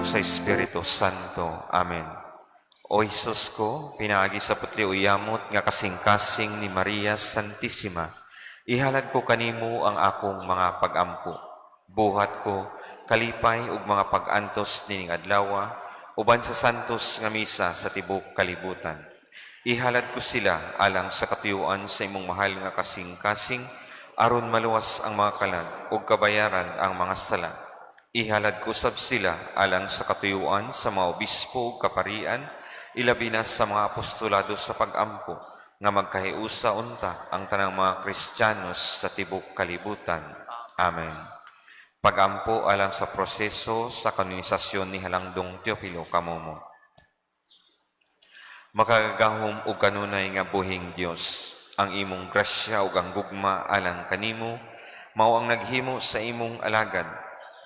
Ug sa Espiritu Santo. Amen. O Hesus ko, pinaagi sa putli o yamot nga kasing-kasing ni Maria Santissima, ihalad ko kanimo ang akong mga pagampo. Buhat ko, kalipay ug mga pag-antos nining adlawa, uban sa santos nga misa sa tibok kalibutan. Ihalad ko sila alang sa katuyuan sa imong mahal nga kasing-kasing, aron maluwas ang mga kalag ug kabayaran ang mga sala. Ihalad ko sab sila alang sa katuyuan sa mga obispo ug kaparian, ilabi na sa mga apostolado sa pag-ampo, nga magkahiusa unta ang tanang mga Kristiyanos sa tibok kalibutan. Amen. Pagampo alang sa proseso sa kanonisasyon ni Halangdong Teofilo Camomot. Makagagahom og kanunay nga buhing Dios, ang imong grasya ug ang gugma alang kanimo mao ang naghimo sa imong alagad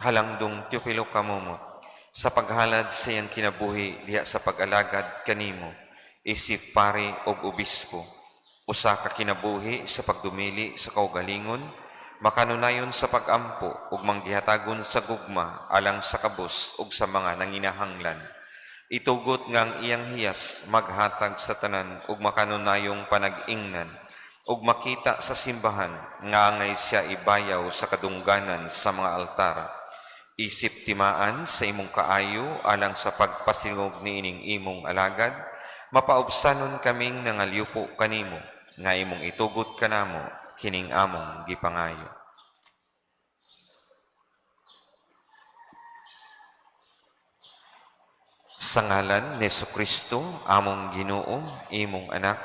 Halangdong Teofilo Camomot sa paghalad sa iyang kinabuhi diha sa pag-alagad kanimo isip pari ug obispo, usa ka kinabuhi sa pagdumili sa kaugalingon, makanunayon sa pagampo ug manggihatagon sa gugma alang sa kabus ug sa mga nanginahanglan. Itugot nga ang iyang hiyas maghatag sa tanan ug makanunayong panag-ingnan ug makita sa simbahan nga angay siya ibayaw sa kadungganan sa mga altar. Isip timaan sa imong kaayo alang sa pagpasingog niining imong alagad, mapaubsanon kaming nangalyupo kanimo nga imong itugot kanamo kining among gipangayo. Sa ngalan ni Kristo, among Ginoo, imong anak,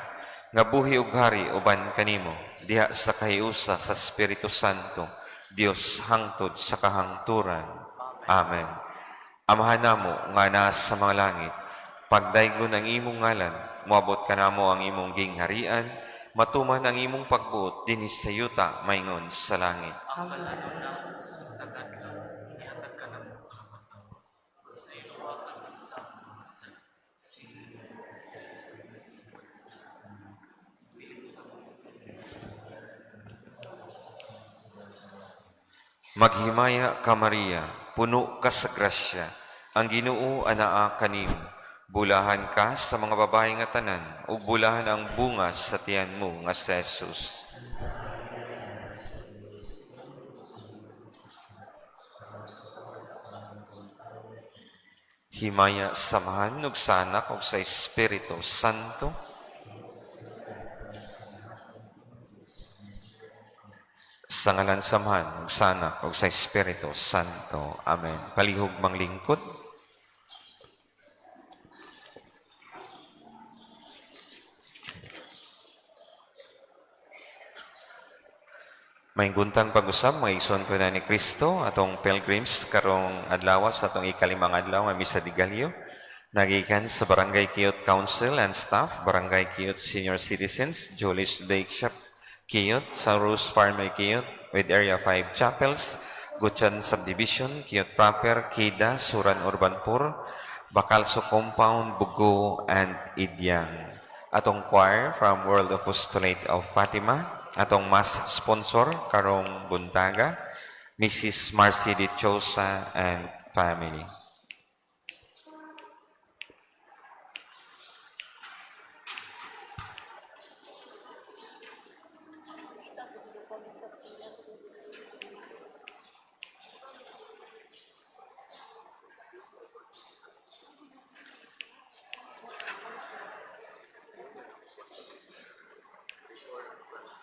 nga buhi ug hari uban kanimo diha sa kahiusa sa Espiritu Santo, Dios hangtod sa kahangturan. Amen. Amahan namo nga naa sa mga langit, pagdaygon ang imong ngalan, moabot kanamo ang imong gingharian, matuman ang imong pagbuot dinhi sa yuta maingon sa langit. Ang balanon namo sa tagadlaw, ihatag kanamo karong adlaw. Pasayloa kami sa among mga sala. Maghimaya ka, Maria, puno ka sa grasya, ang Ginoo anaa kanimo. Bulahan ka sa mga babae nga tanan, ug bulahan ang bunga sa tiyan mo nga si Jesus. Himaya sa Amahan ug sa Anak ug sa Espiritu Santo. Sa ngalan sa Amahan ug sa Anak ug sa Espiritu Santo. Amen. Palihog manglingkod. Maayong buntag pag-usab, mga igsoon ko na ni Kristo, atong pilgrims karong adlaw sa atong ikalimang adlaw nga Misa de Gallo, nagikan sa Barangay Kiyot Council and Staff, Barangay Kiyot Senior Citizens, Julie's Bake Shop Kiyot, sa Rose Farm Kiyot, with Area 5 Chapels, Gutyan Subdivision, Kiyot Proper, Kida, Suran Urban 4, Bacalso Compound, Bugo, and Idyang. Atong choir from World Apostolate of Fatima, atong mass sponsor karong buntaga, Mrs. Marcy De Chosa and family.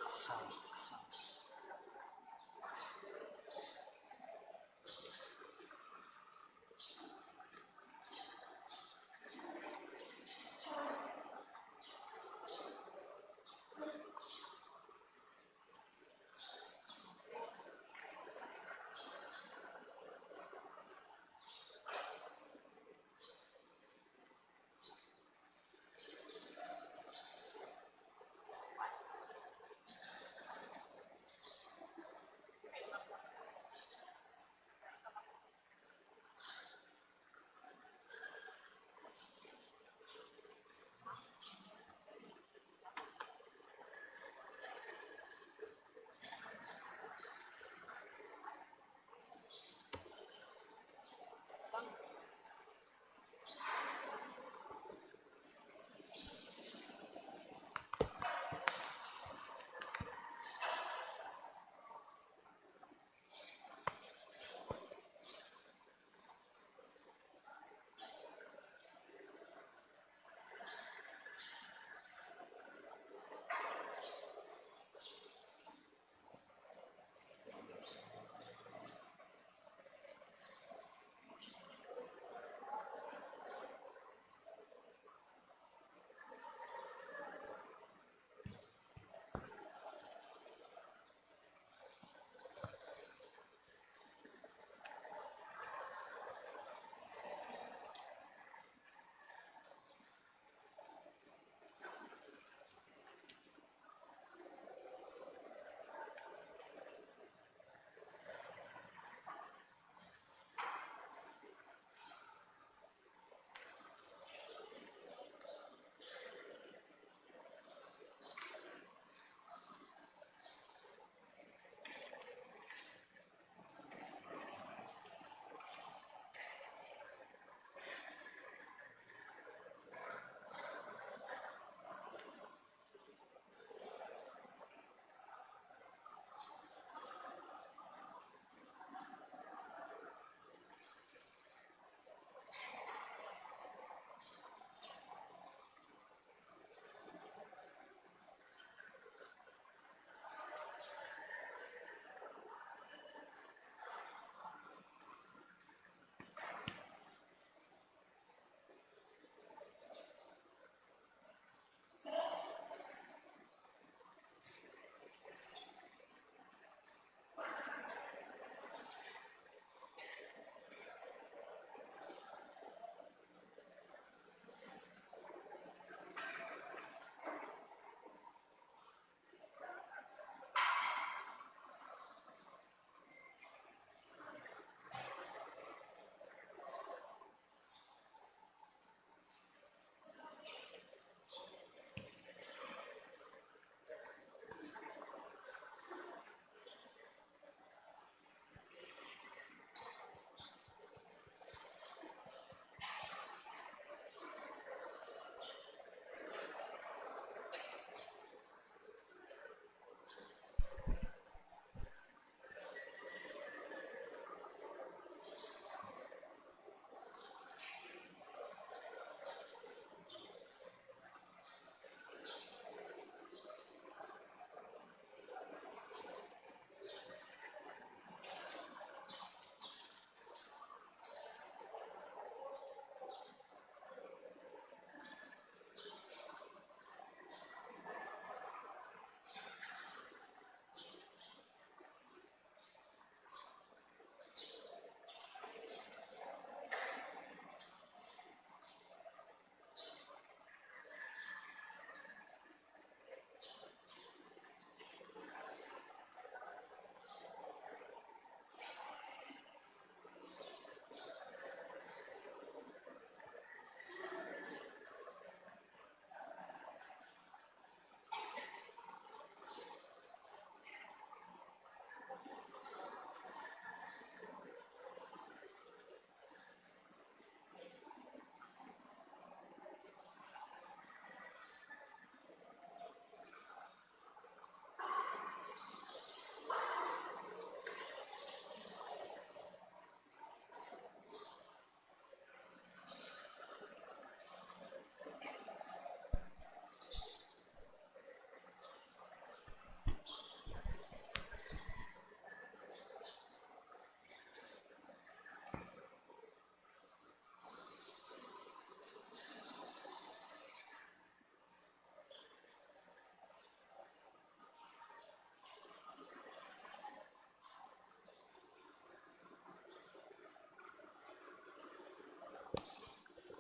Sa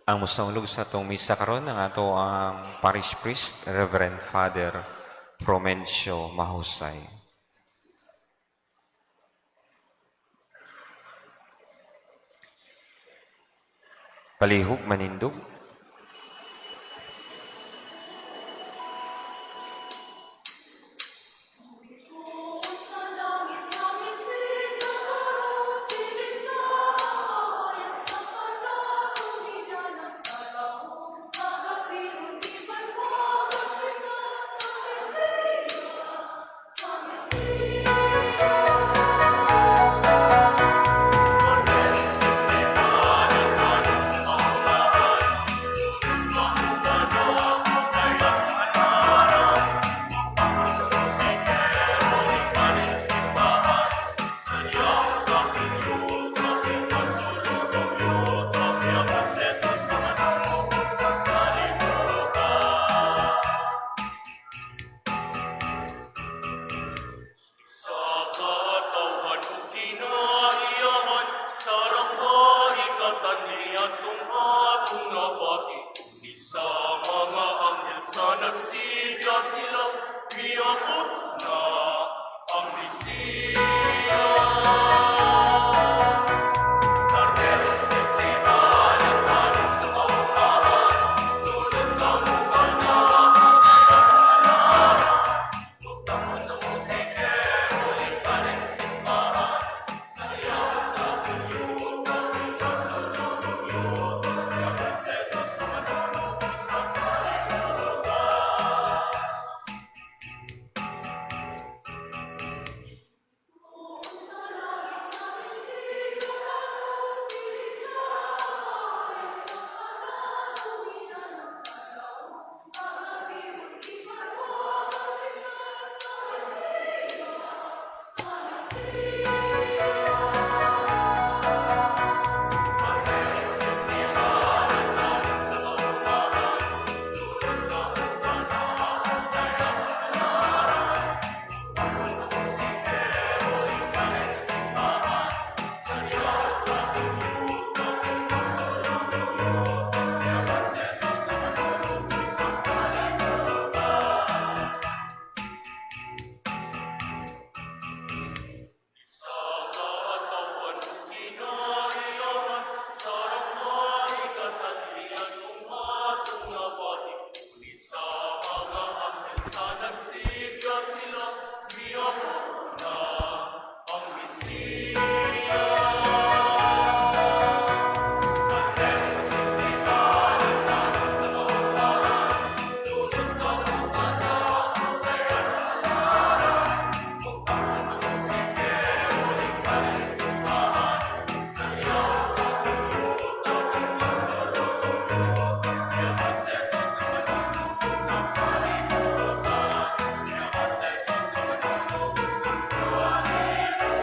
Ang musaulog sa atong misa karon ang ato ang parish priest, Reverend Father Promencio Mahusay. Palihog manindog. Sa katawan ug kinaiyahan, sa rangbaikatan niadtong atong nabati. Ni sa mga anghel sa nagsigla sila, miabot na ang Mesiya. Karnero sa sinsihan, ang tanong sa kaupahan, tulad ka mo ka na, bugtang mo sa musikero, lipanin sa simbahan, sa iyaw na yuta, kasulubong yuta, prinsesa sa manunod sa kalibutan. Sa katawan ug kinaiyahan, sa rangbaikatan niadtong atong nabati. Ni sa mga anghel sa nagsigla sila, miabot na ang Mesiya. Karnero sa sinsihan, ang tanong sa kaupahan, tulad ka mo ka na, bugtang mo sa musikero, lipanin sa simbahan, sa iyaw yuta, kasulubong yuta, prinsesa sa manunod sa kalibutan, prinsesa sa manunod sa kalibutan.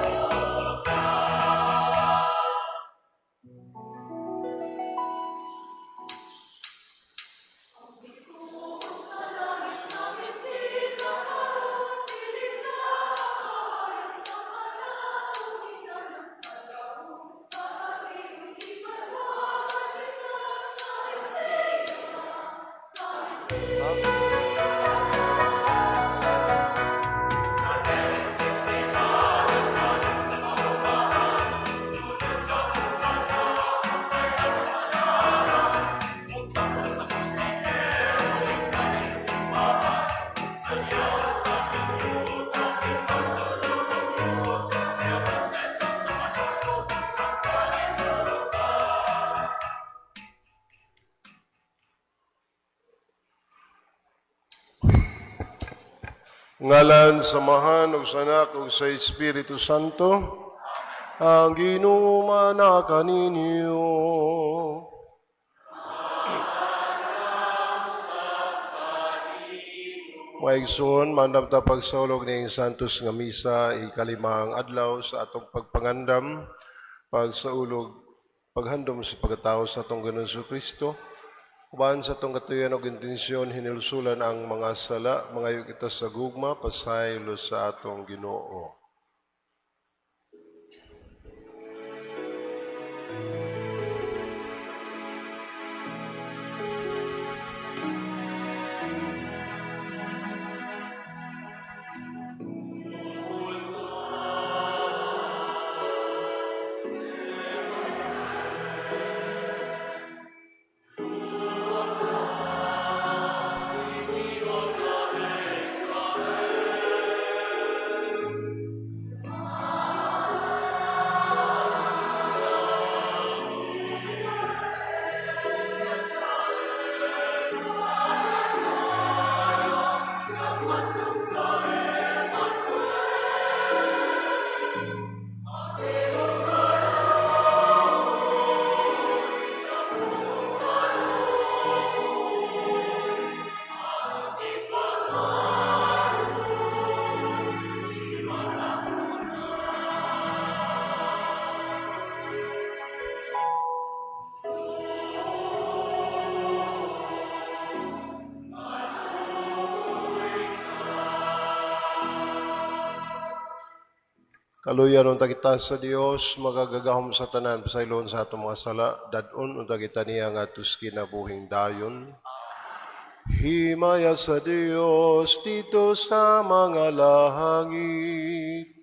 Ngalan sa Amahan ug sa Anak ug sa Espiritu Santo. Ang Ginoo maana kaninyo. Maigsoon, mandam ta pagsaulog ning Santos nga Misa, ikalimang adlaw sa atong pagpangandam, pagsaulog, paghandom sa pagkatao sa atong Ginoong Kristo. Uban sa atong katuyan og intensyon, hinulsulan ang mga sala, mangayo kita sa gugma, pasaylo sa atong Ginoo. Kaluyan unta kita sa Dios, makagagahom sa tanan, pasayloon sa atong mga sala, dad-on unta kita niya ngadto sa kinabuhing dayon. Himaya sa Dios didto sa mga langit.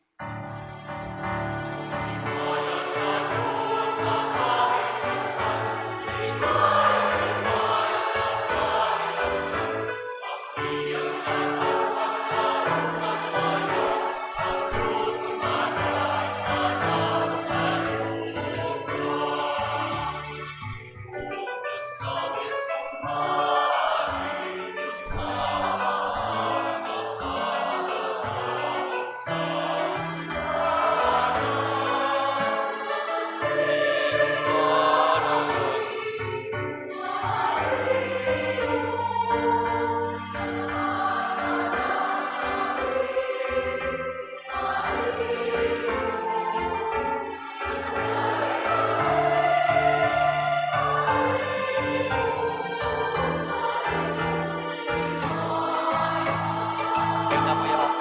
Tingnan mo yan.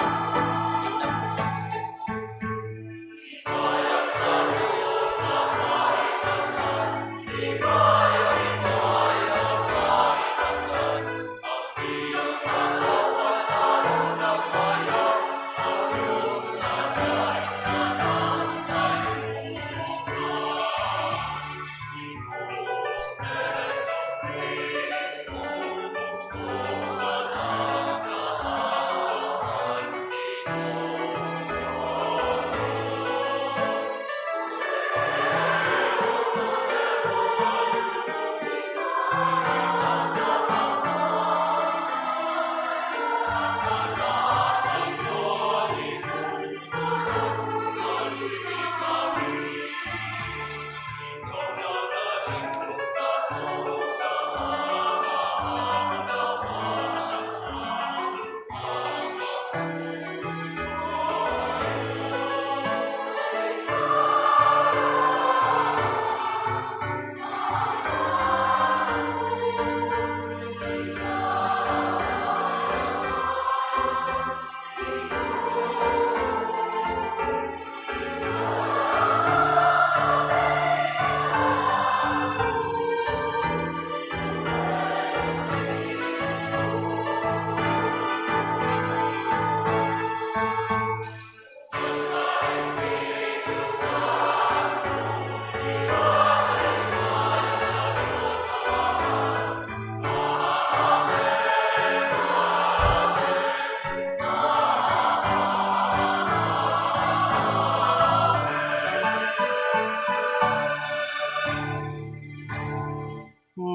Tingnan mo.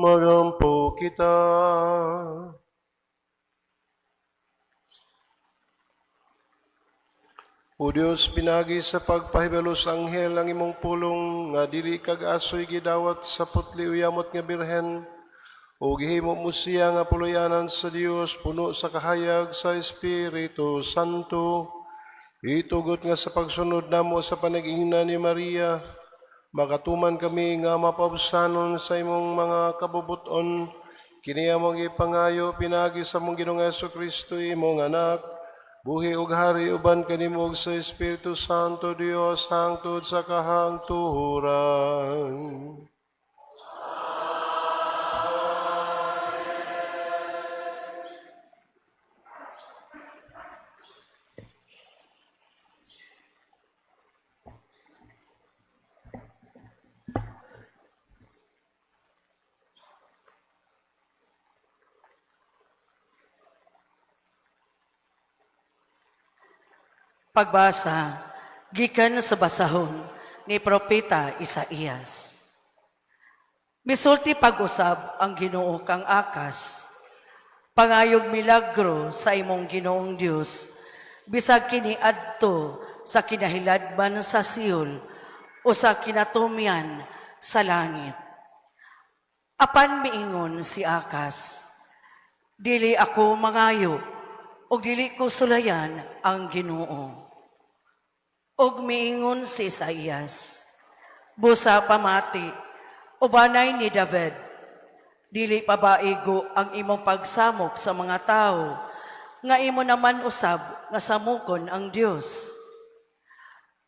Magampo kita. O Dios, pinagi sa pagpahibalo sa anghel ang imong pulong nga dili kag asoy gidawat sa putli uyamot nga birhen o gihimo mo siya nga puluyanan sa Dios puno sa kahayag sa Espiritu Santo. Itugot nga sa pagsunod namo sa panag-ingna ni Maria, makatuman kami nga mapaubsanon sa imong mga kabubuton. Kini among ipangayo pinagi sa among Ginoong Kristo, imong anak, buhi ug hari uban kanimo ug sa Espiritu Santo, Dios, hangtod sa kahangturan. Pagbasa gikan sa basahon ni Propeta Isaías. Misulti pag-usab ang Ginoo kang Akas. Pangayog milagro sa imong Ginoong Dios, bisag kini adto sa kinahiladman sa Seol o sa kinatumyan sa langit. Apan miingon si Akas, dili ako mangayo o dili ko sulayan ang Ginoo. Og miingon si Isaías, busa pamati, ubanay ni David, dili pa ba igo ang imong pagsamok sa mga tao, nga imo naman usab nga samukon ang Dios.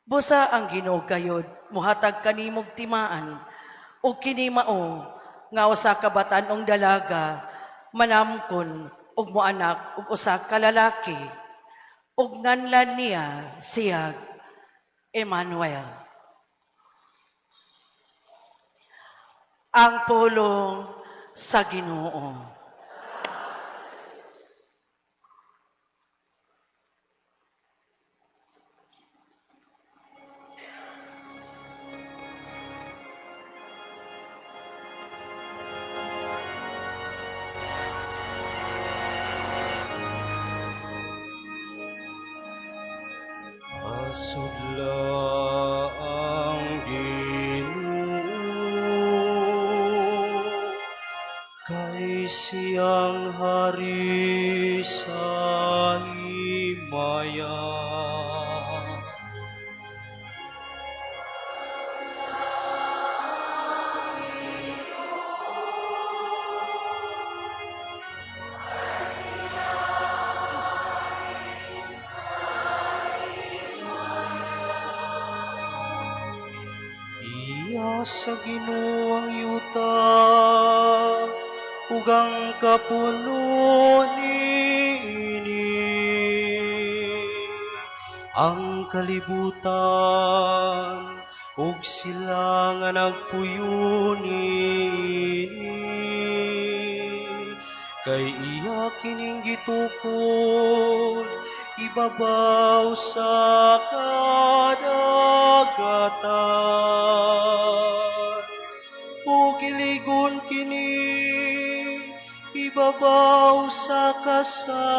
Busa ang Ginoo gayod muhatag kanimog timaan ug kini mao nga usa ka batan-ong dalaga manamkon ug moanak og usa ka lalaki ug nganlan niya siyag Emmanuel. Ang pulong sa Ginoo. Pasudla ang Ginoo, kay siyang hari sa himaya. Iya sa Ginoo ang yuta ug ang kapuno niini, ang kalibutan ug sila nga nagpuyo niini, kay iya kining gitukod ibabaw sa kadagatan ug iligon kini ibabaw sa kasapaan.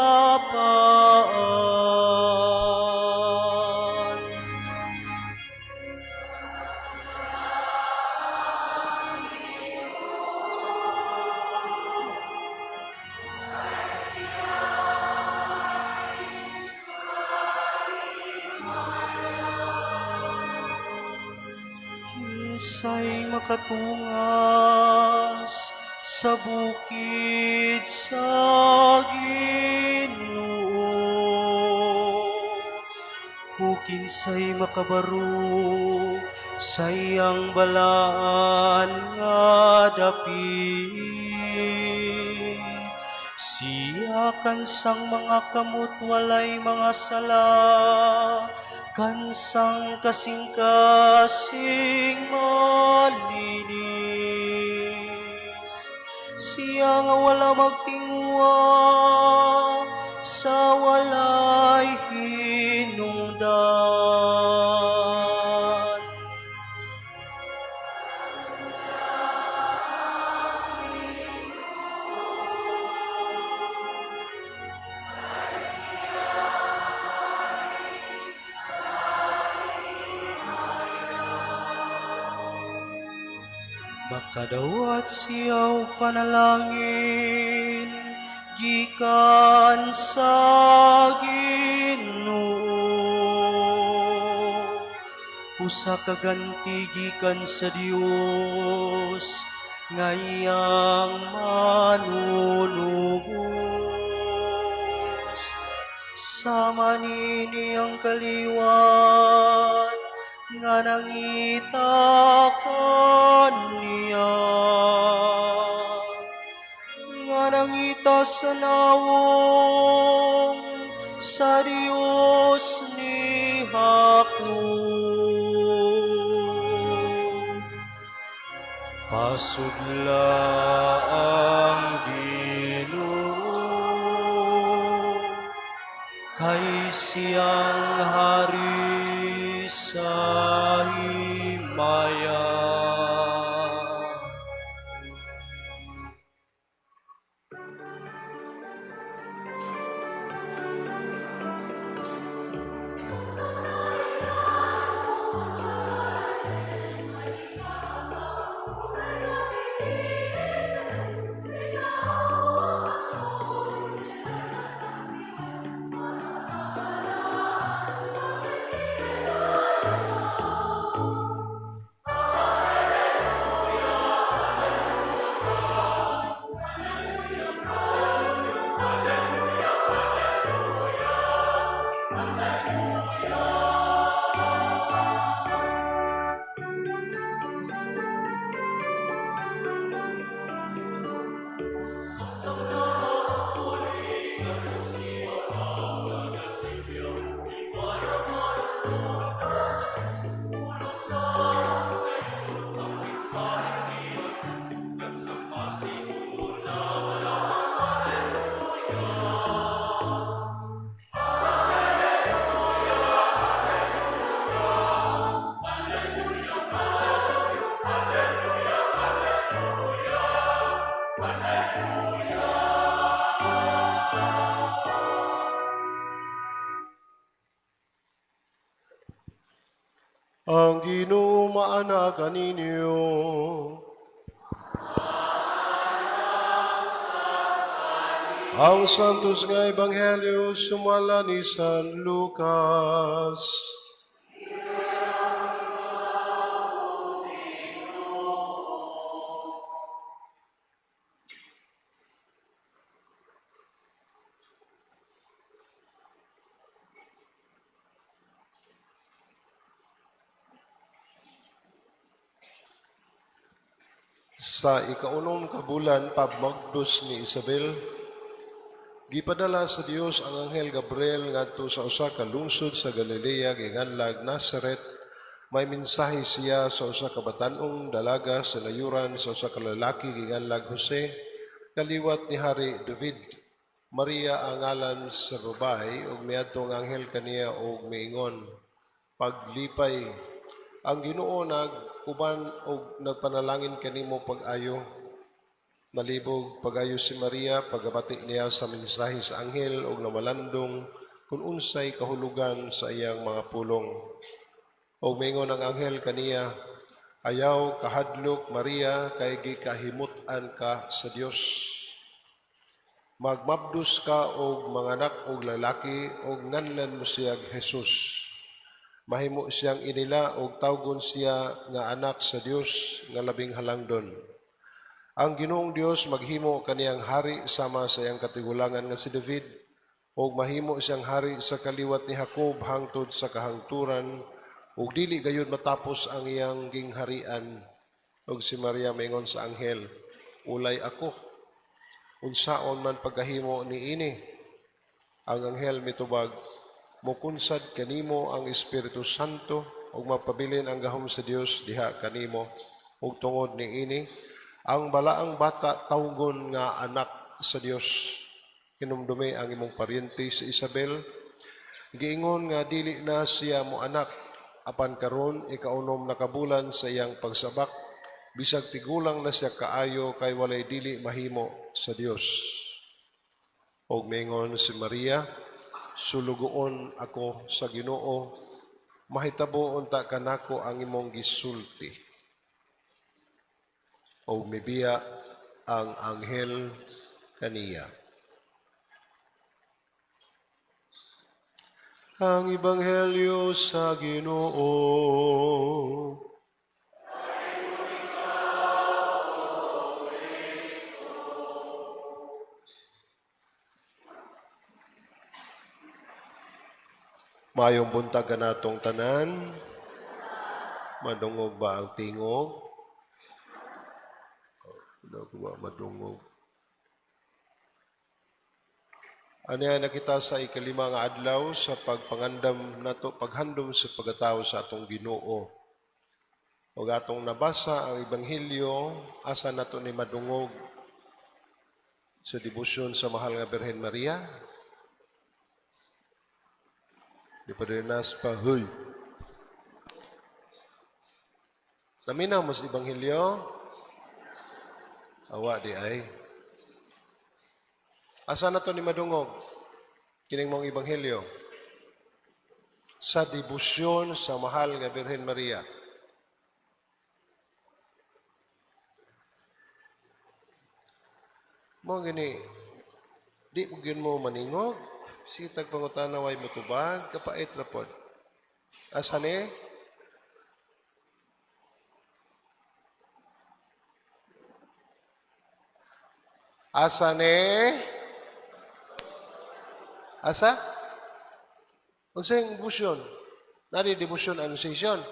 Kinsay makatungas sa bukid sa Ginoo, o kinsay makabaro sa iyang balaan nga dapit. Siya kansang mga kamot walay mga sala, kansang kasing-kasing malinis. Siya nga wala magtinguha sa walay hinungdan. Makadawat siya og panalangin gikan sa Ginoo. Usa ka ganti gikan sa Dios nga iyang manunubos. Sama nini ang kaliwat nga nangita kaniya, nga nangita sa nawong sa Dios ni Jacob. Pasudla ang Ginoo, kay siyang hari sa himaya. Ang Ginoo maana kaninyo. Ang Santos nga Ebanghelyo sumala ni San Lucas. Sa ikaunom ka bulan pagmagdos ni Isabel, gipadala sa Dios ang anghel Gabriel ngadto sa usa ka lungsod sa Galilea giinganlag Nazaret. May mensahe siya sa usa ka batan-ong dalaga sa nayuran sa usa ka lalaki giinganlag Jose, kaliwat ni Hari David. Maria ang ngalan sa babae, ug miadto ang anghel kaniya og miingon, "Paglipay, ang Ginoo nag-uban og nagpanalangin kanimo pag-ayo." Nalibog pag-ayo si Maria pagkabati niya sa mensahe sa anghel og namalandong kung unsay kahulugan sa iyang mga pulong. Og mingon ang anghel kaniya, "Ayaw kahadlok, Maria, kay gikahimut-an ka sa Dios. Magmabdos ka og manganak og lalaki og nganlan mo siyag Jesus. Mahimo siyang inila og tawgon siya nga anak sa Dios nga labing halangdon. Ang Ginoong Dios maghimo kaniyang hari sama sa iyang katigulangan nga si David, ug mahimo siyang hari sa kaliwat ni Jacob hangtod sa kahangturan, ug dili gayud matapos ang iyang gingharian." Ug si Maria mingon sa anghel, "Ulay ako. Unsaon man pagkahimo niini?" Ang anghel mitubag, "Mukunsad kanimo ang Espiritu Santo ug mapabilin ang gahom sa Dios diha kanimo, ug tungod niini ang balaang bata tawgon nga anak sa Dios. Hinumdumi ang imong paryente si Isabel, giingon nga dili na siya mo anak, apan karon ikaunom na ka bulan sa iyang pagsabak, bisag tigulang na siya kaayo, kay walay dili mahimo sa Dios." Og mingon si Maria, "Sulugoon ako sa Ginoo, mahitabo unta kanako ang imong gisulti." Og mibiya ang anghel kaniya. Ang Ebanghelyo sa Ginoo. Mayong buntag kanatong tanan. Madungog ba ang tingog? Ano ko ba madungog? Ano yan nakita sa ikalima nga adlaw sa pagpangandam nato, paghandom sa pagkatao sa atong Ginoo. Ug atong nabasa ang ebanghelyo, asa nato ni madungog? Sa debosyon sa mahal nga Birhen Maria. Di pa din nas pa, huy. Naminaw mo sa ebanghelyo? Awa di ay. Asa na to ni madungog? Kining mong ebanghelyo. Sa debosyon sa mahal nga Birhen Maria. Mo gini, di mo gyud mo maningog. Sige tag pangutana way motubag, kapait ra pod. Asa ni? Asa ni? Asa? Unsay debosyon? Nari debosyon Annunciation.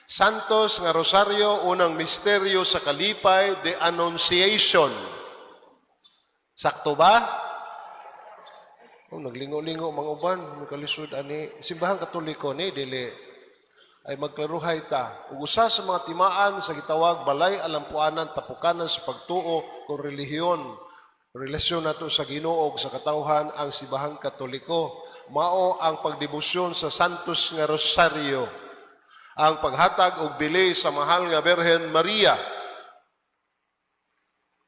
Santos nga Rosario, unang misteryo sa kalipay, the Annunciation. Sakto ba? Oh, naglingo-lingo mga uban, kalisod ani Simbahang Katoliko ni dili ay magklaruhay ta. Ug usa sa mga timaan sa gitawag balay alampuanan tapukanan sa pagtuo kung relihiyon, relasyon nato sa Ginoo ug sa katawhan ang Simbahang Katoliko. Mao ang pagdebosyon sa Santos nga Rosario, ang paghatag og bili sa mahal nga Birhen Maria.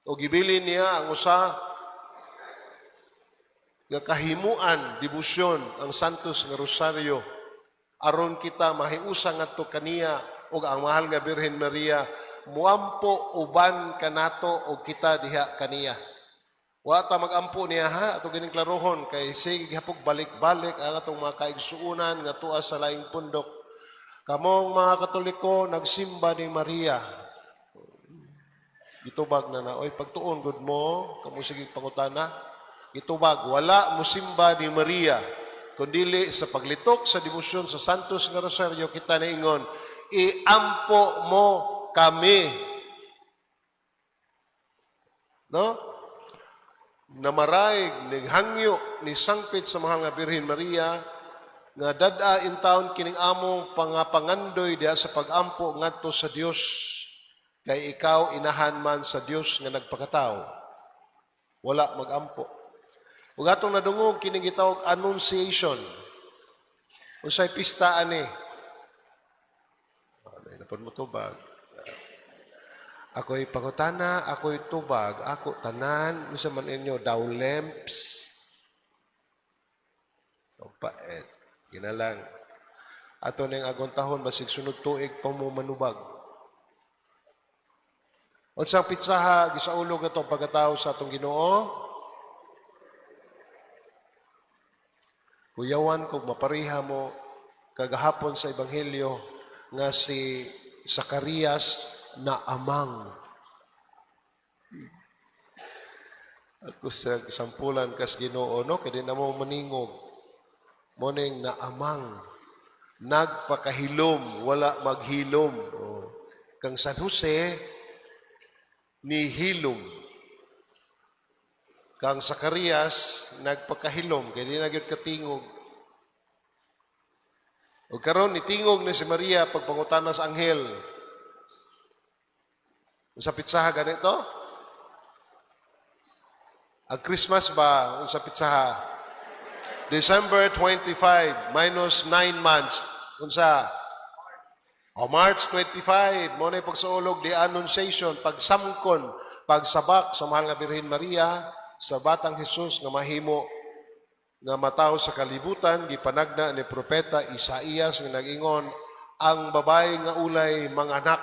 O gibilin niya ang usa nga kahimuan, debosyon, ang Santos nga Rosario, aron kita mahiusa ngadto kaniya ug ang mahal nga Birhen Maria muampo uban kanato og kita diha kaniya. Wa ta magampo niya ha, ato gining klarohon kay sige gihapog balik-balik ang atong mga kaigsuonan nga tuwa sa laing pundok. Kamong mga Katoliko nagsimba ni Maria. Gitubag na na, oy, pagtuon gud mo, kamo sige pangutana. Gitubag, wala musimba ni Maria. Kundili sa paglitok sa debosyon sa Santos nga Rosario kita naingon, iampo mo kami. No? Namaraig, nighangyo, ni sangpit sa mahal nga Birhen Maria, nga dad-a in town kining among pangapangandoy diha sa pagampo ngadto sa Dios, kay ikaw inahan man sa Dios nga nagpakatao. Wala magampo. Ug atong nadungog kining gitawag Annunciation. Unsay pista ani? Ay, napod mo tubag. Ako'y pangutana, ako'y tubag, ako tanan, unsa man inyo, dawlemps. O paet, ginalang. Ato ning agontahon, basig sunod tuig pa mo manubag. Unsang pitsaha gisaulog ato pagkatao sa atong Ginoo? Kuyawan kog mapariha mo kagahapon sa Ebanghelyo nga si Zacarias na amang. Ako sa sampulan kas Ginoo, no, kay di na mo maningog. Morning na amang nagpakahilom, wala maghilom. Oh. Kang San Jose ni hilom. Kang Zacarias nagpakahilom kay di na gyud katingog. Ug karon nitingog ni si Maria pagpangutana sa anghel. Unsa pitsaha ganito? Ang Christmas ba unsa pitsaha? December 25 minus 9 months. Unsa? O March 25, mo na pagsaulog the Annunciation, pagsamkon, pagsabak sa mahal nga Birhen Maria sa batang Jesus nga mahimo nga matawo sa kalibutan, gipanagna ni propeta Isaías nga nag-ingon ang babae nga ulay manganak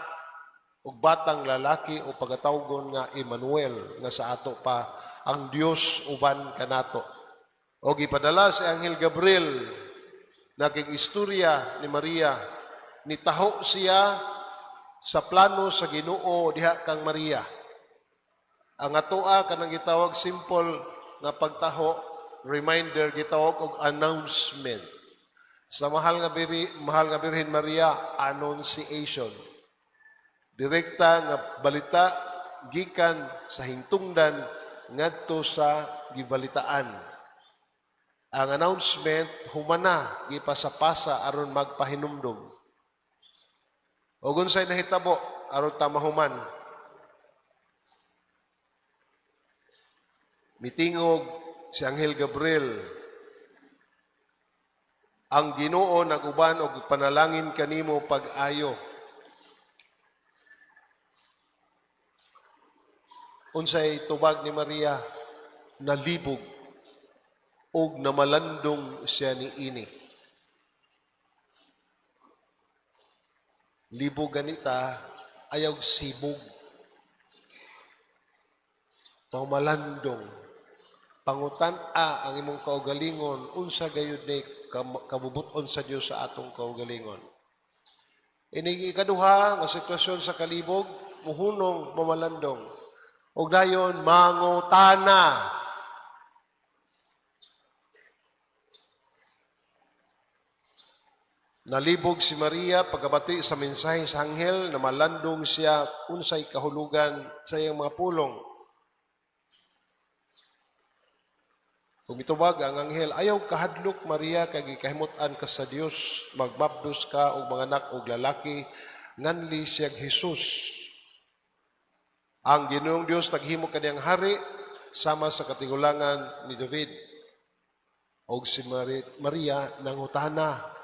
og batang lalaki o pagatawgon nga Emmanuel, nga sa ato pa ang Dios uban kanato. O gipadala si Anghel Gabriel, naging istorya ni Maria, nitaho siya sa plano sa Ginoo diha kang Maria. Ang atoa kanang gitawag simple nga pagtaho, reminder, gitawag og announcement. Sa mahal nga Birhen Maria, annunciation. Direkta nga balita gikan sa hintungdan ngadto sa gibalitaan. Ang announcement humana gipasapasa aron magpahinumdum. Og unsay nahitabo aron ta mahuman? Mitingog si Anghel Gabriel. Ang Ginoo naguban og panalangin kanimo pag-ayo. Unsay tubag ni Maria? Nalibog og namalandong siya ni ini. Libog ganita, ayaw sibog. Pamalandong. Pangutan-a ang imong kaugalingon, unsa gayud ni kabubuton sa Dios sa atong kaugalingon. Inig ikaduha nga sitwasyon sa kalibog, muhunong mamalandong. Og dayon mangutana. Nalibog si Maria pagkabati sa mensahe sa anghel, na malandong siya unsay kahulugan sa iyang mga pulong. Kung mitubag ang anghel, ayaw kahadlok Maria kay gikahimut-an ka sa Dios, magmabdos ka og manganak og lalaki, nganli siya Jesus. Ang Ginoong Dios naghimo kaniyang hari sama sa katigulangan ni David. Og si Maria nangutana,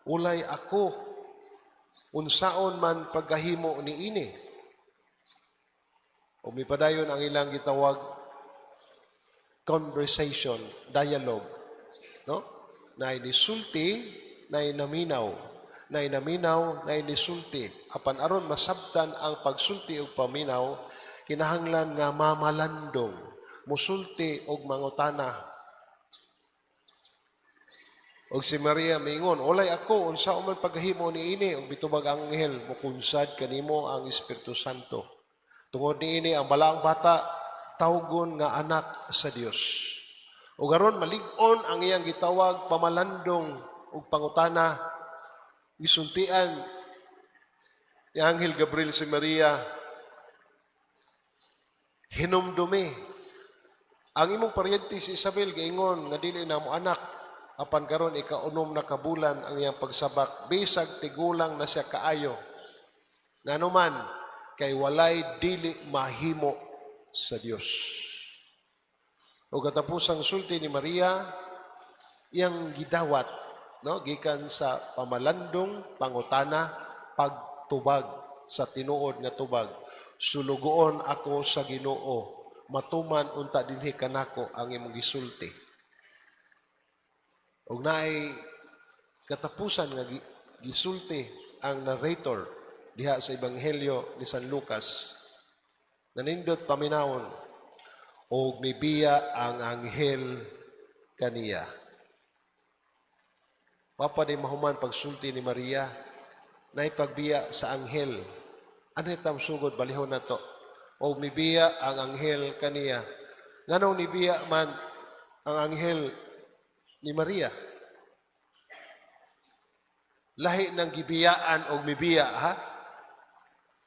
ulay ako, unsaon man pagkahimo ni ini? O mipadayon ang ilang gitawag conversation, dialogue. No? Naay nisulti, naay naminaw. Naay naminaw, naay nisulti. Apan aron masabtan ang pagsulti ug paminaw, kinahanglan nga mamalandong, musulti og mangutana. Og si Maria mingon, "Ulay ako, unsa man paghimo niini?" Ug mitubag ang anghel, "Mukunsad kanimo ang Espiritu Santo. Tungod niini ang balaang bata tawgon nga anak sa Dios." Ug aron malig-on ang iyang gitawag pamalandong ug pangutana, gisultian ni Anghel Gabriel si Maria, "Hinumdumi, ang imong paryente si Isabel giingon nga dili na mo anak, apan karon ikaunom na ka bulan ang iyang pagsabak bisag tigulang na siya kaayo. Ngano man? Kay walay dili mahimo sa Dios." O katapusang sulti ni Maria, iyang gidawat, no, gikan sa pamalandong, pangutana, pagtubag sa tinuod nga tubag. "Sulugoon ako sa Ginoo, matuman unta dinhi kanako ang imong gisulti." Ug naay katapusan nga gisulti ang narrator diha sa Ebanghelyo ni San Lucas. Nanindot paminawon, "Og mibiya ang anghel kaniya." Papa di mahuman pagsulti ni Maria, naipagbiya sa anghel. Ano itam sugod balihon na to? "Og mibiya ang anghel kaniya." Nganong nibiya man ang anghel ni Maria? Lahi ng gibiyaan og mibiya, ha?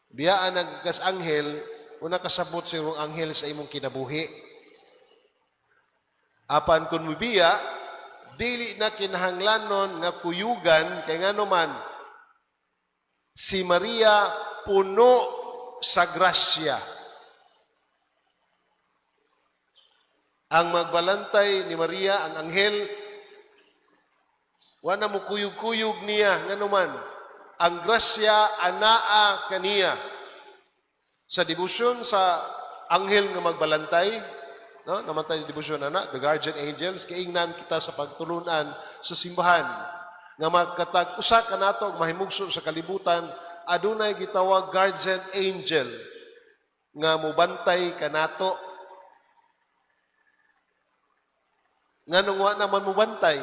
Biyaan ng kas anghel, una kasabot sa imong anghel sa imong kinabuhi. Apan kung mibiya, dili na kinahanglanon nga kuyugan kay ngano man si Maria puno sa grasya. Ang magbalantay ni Maria, ang anghel, wala mo kuyog-kuyog niya, ngano man ang grasya anaa kaniya. Sa debosyon sa anghel nga magbalantay, no? Namatay debosyon ana, the guardian angels, kaingnan kita sa pagtulunan sa simbahan nga magkatag usa kanato og mahimugso sa kalibutan, adunay gitawag guardian angel nga mobantay kanato. Nganong wa naman mobantay?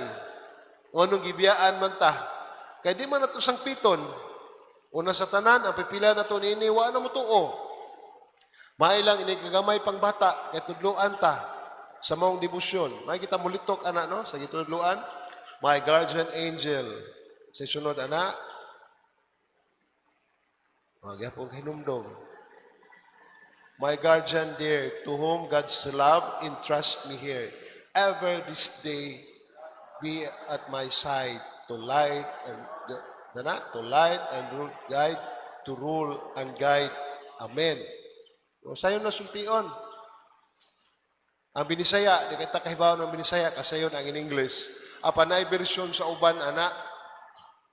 Nganong gibiyaan man ta? Kay di man nato sangpiton. Una sa tanan, ang pipila nato niini wa na motuo. Mailang ini kagamay pang bata kay tudloan ta sa maong debosyon. May kita mulitok ana, no, sa gitudloan. My guardian angel. Sa sunod ana. Oh, gyapon hinumdom. My guardian dear, to whom God's love entrust me here, ever this day be at my side to light and na, to light and rule, guide, to rule and guide. Amen. O, sayon na sultion. Ang Binisaya, di kita kahibaw ng Binisaya, kasayon ang in English. Apan naay bersyon sa uban ana,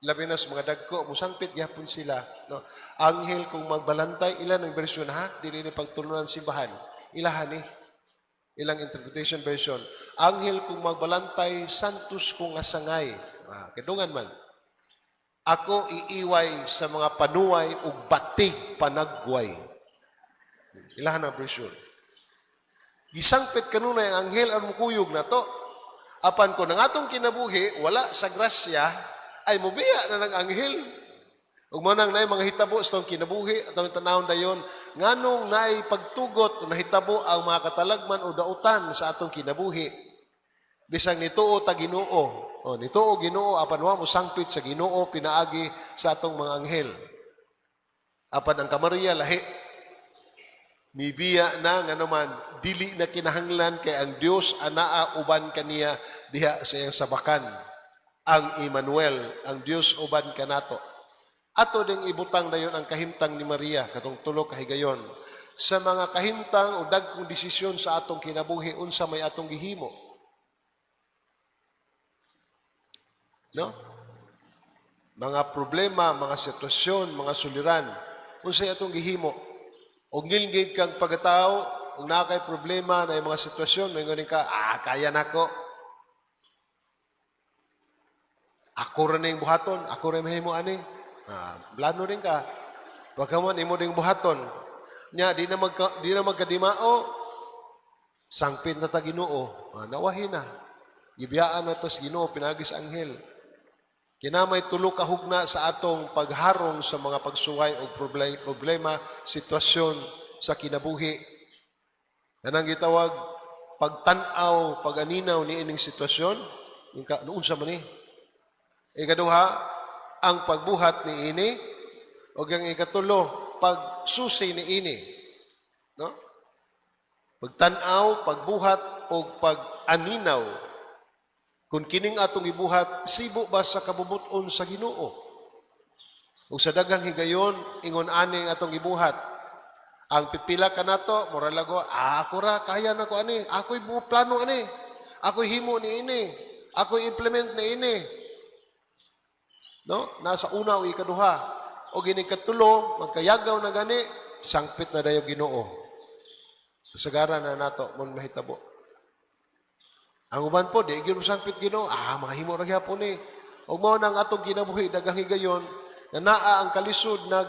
labi na sa mga dagko, musangpit gyapon sila. No? Anghel kung magbalantay, ilan ang bersyon ha? Dili ni pagtulunan simbahan. Ilahan ni. Ilang interpretation version. Anghel kung magbalantay, santos kong nga sangay. Ah, kedungan man. Ako iiway sa mga panuway ug batig panagway. Ilahan ang bersyon. Gisangpit kanunay ang anghel ang mukuyog na to. Apan kung ang atong kinabuhi wala sa grasya, ay mubiya na ng anghel. Ug mao nang naay mga hitabo sa atong kinabuhi, atong tanawon dayon, nganong naay pagtugot o nahitabo ang mga katalagman o dautan sa atong kinabuhi. Bisang nituo ta Ginoo, o nituo Ginoo apan wa mo sangpit sa Ginoo pinaagi sa atong mga anghel. Apan ang ka Maria lahi. Nibiya na ngano man dili na kinahanglan kay ang Dios anaa uban kaniya diha sa iyang sabakan. Ang Emmanuel, ang Dios uban kanato. Ato ding ibutang dayon ang kahimtang ni Maria katong tulo ka higayon. Sa mga kahimtang o dagkong desisyon sa atong kinabuhi, unsa may atong gihimo? No? Mga problema, mga sitwasyon, mga suliran, unsay atong gihimo? Og ngilngig kang pagkatao, ug naa kay problema na mga sitwasyon, maingon ka, "Ah, kaya nako. Ako ra ning buhaton, ako ra mahimo ani." Ah, plano rin ka. Pagkaman imo ding buhaton. Nya di na magkadimao, sangpit na ta Ginoo. Ah, nawahi na. Gibiyaan na tas Ginoo pinaagi sa anghel. Kinamay tulo ka hugna sa atong pagharong sa mga pagsuway o problema, sitwasyon sa kinabuhi. Kanang gitawag pagtan-aw, pag-aninaw ni ining sitwasyon, ka unsa man ni? Ikaduha, ang pagbuhat ni ini, o ang ikatulo, pagsusi ni ini. No? Pagtan-aw, pagbuhat, o pag-aninaw. Kung kining atong ibuhat, sibo ba sa kabubut-on sa Ginoo? Ug sa daghang higayon, ingon ani ang atong ibuhat. Ang pipila kanato, mura lago, "Ah, ako ra, kaya na ko ani, ako'y buo plano ani, ako'y himo ni ini, ako'y implement ni ini." No? Nasa una o ikaduha. O gini katulo, magkayagaw na gani, sangpit na dayo Ginoo. Kasagaran na nato mon mahitabo. Ang uban po, di gyud sangpit Ginoo, ah, mahimo ra gyapon ni. Ug mao nang atong kinabuhi daghang higayon nga naa ang kalisod, nag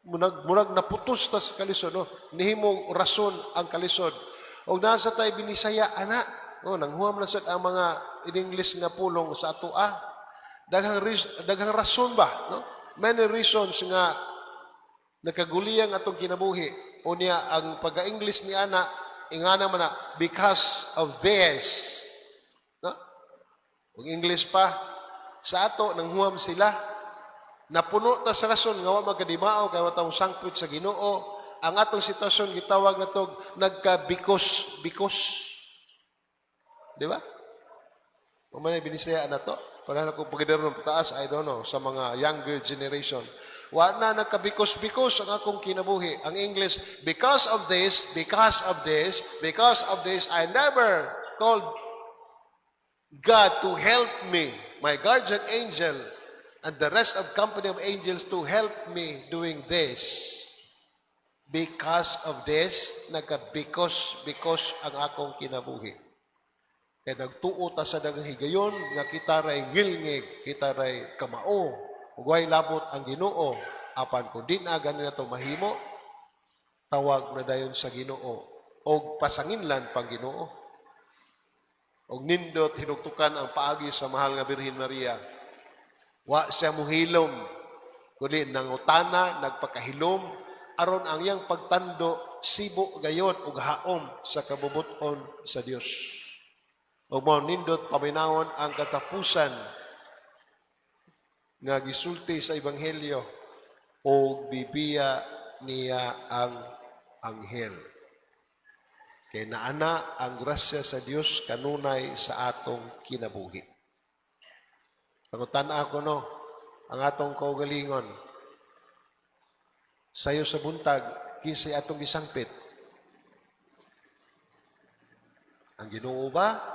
nag murag naputos ta sa kalisod, no, nihimo rason ang kalisod. Og nasa tay Binisaya ana, oh, nanghuam na sad ang mga in English nga pulong sa ato, ah. Daghang rason ba, no? Many reasons nga nakaguliyang atong kinabuhi. Unya ang pagka-English ni ana, ingana man na, "because of this." No? Ug English pa sa ato nanghuam sila. Napuno ta sa rason nga wa magkadimao kay wa ta sangpit sa Ginoo. Ang atong sitwasyon gitawag natog nagka-because because. Di ba? Mao man Binisaya na to. Para na kung pagkadaro ng taas, I don't know, sa mga younger generation. Wa na nagka-because-because ang akong kinabuhi. Ang English, "Because of this, because of this, because of this, I never called God to help me, my guardian angel, and the rest of company of angels to help me doing this. Because of this, nagka-because, because ang akong kinabuhi." Kaya nagtuo ta sa daghang higayon nga kita ray ngilngig, kita ray kamao, ug way labot ang Ginoo, apan kung di na gani nato mahimo, tawag na dayon sa Ginoo og pasanginlan pang Ginoo. Og nindot hinugtukan ang paagi sa mahal nga Birhen Maria. Wa siya muhilom, kundi nangutana, nagpakahilom, aron ang iyang pagtando sibo gayon ug haom sa kabubut-on sa Dios. Ug mao nindot paminawon ang katapusan nga gisulti sa Ebanghelyo, og bibiya niya ang anghel. Kay naana ang grasya sa Dios kanunay sa atong kinabuhi. Pangutan ako, no, ang atong kaugalingon. Sayo sa buntag, kinsay atong gisangpit? Ang Ginoo ba?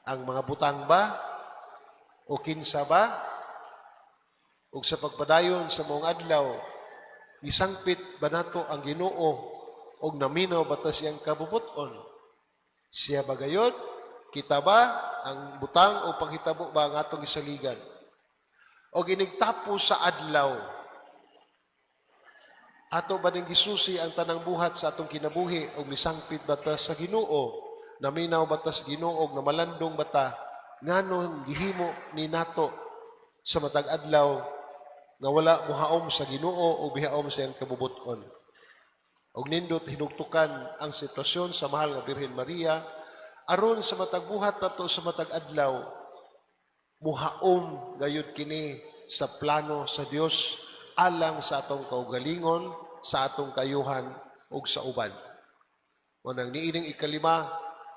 Ang mga butang ba? O kinsa ba? Ug sa pagpadayon sa maong adlaw, gisangpit ba nato ang Ginoo og naminaw ba ta siyang kabubut-on? Siya ba gayod? Kita ba? Ang butang o panghitabo ba ang atong gisaligan? O inigtapos sa adlaw, ato ba ning gisusi ang tanang buhat sa atong kinabuhi o misangpit ba ta sa Ginoo? Naminaw ba ta sa Ginoo og namalandong ba ta nganong gihimo ni nato sa matag adlaw nga wala mohaom sa Ginoo o bihaom sa iyang kabubut-on? Og nindot hinugtukan ang sitwasyon sa mahal nga Birhen Maria aron sa matag buhat nato sa matag adlaw, muhaom gayud kini sa plano sa Dios alang sa atong kaugalingon, sa atong kayuhan ug sa uban. Mao nang niining ikalima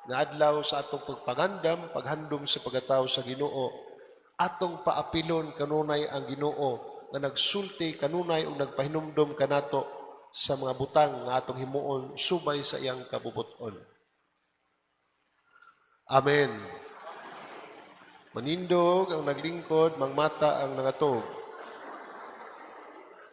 nga adlaw sa atong pagpangandam, paghandom sa pagkatao sa Ginoo, atong paapilon kanunay ang Ginoo nga nagsulti kanunay ug nagpahinumdom kanato sa mga butang nga atong himuon subay sa iyang kabubut-on. Amen. Manindog ang naglingkod, mangmata ang nangatog.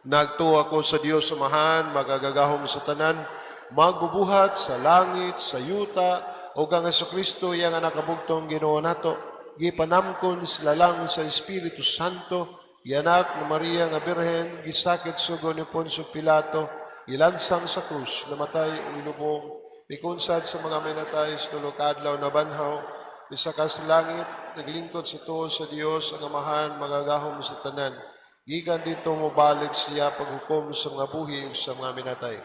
Nagtuo ako sa Dios Amahan, makagagahom sa tanan, magbubuhat sa langit, sa yuta, ug ang Kristo iyang anak kabugtong Ginoo nato, gipanamkon sila lang sa Espiritu Santo, gianak ni Maria nga Birhen, gisakit sugo ni Poncio Pilato, gilansang sa krus, namatay ug ilubong, mikunsad sa mga minatay sa tulo ka adlaw nabanhaw, misaka sa langit, naglingkod sa tuo sa Dios ang Amahan, magagahom sa tanan. Gikan didto mobalik siya paghukom sa mga buhi ug sa mga minatay.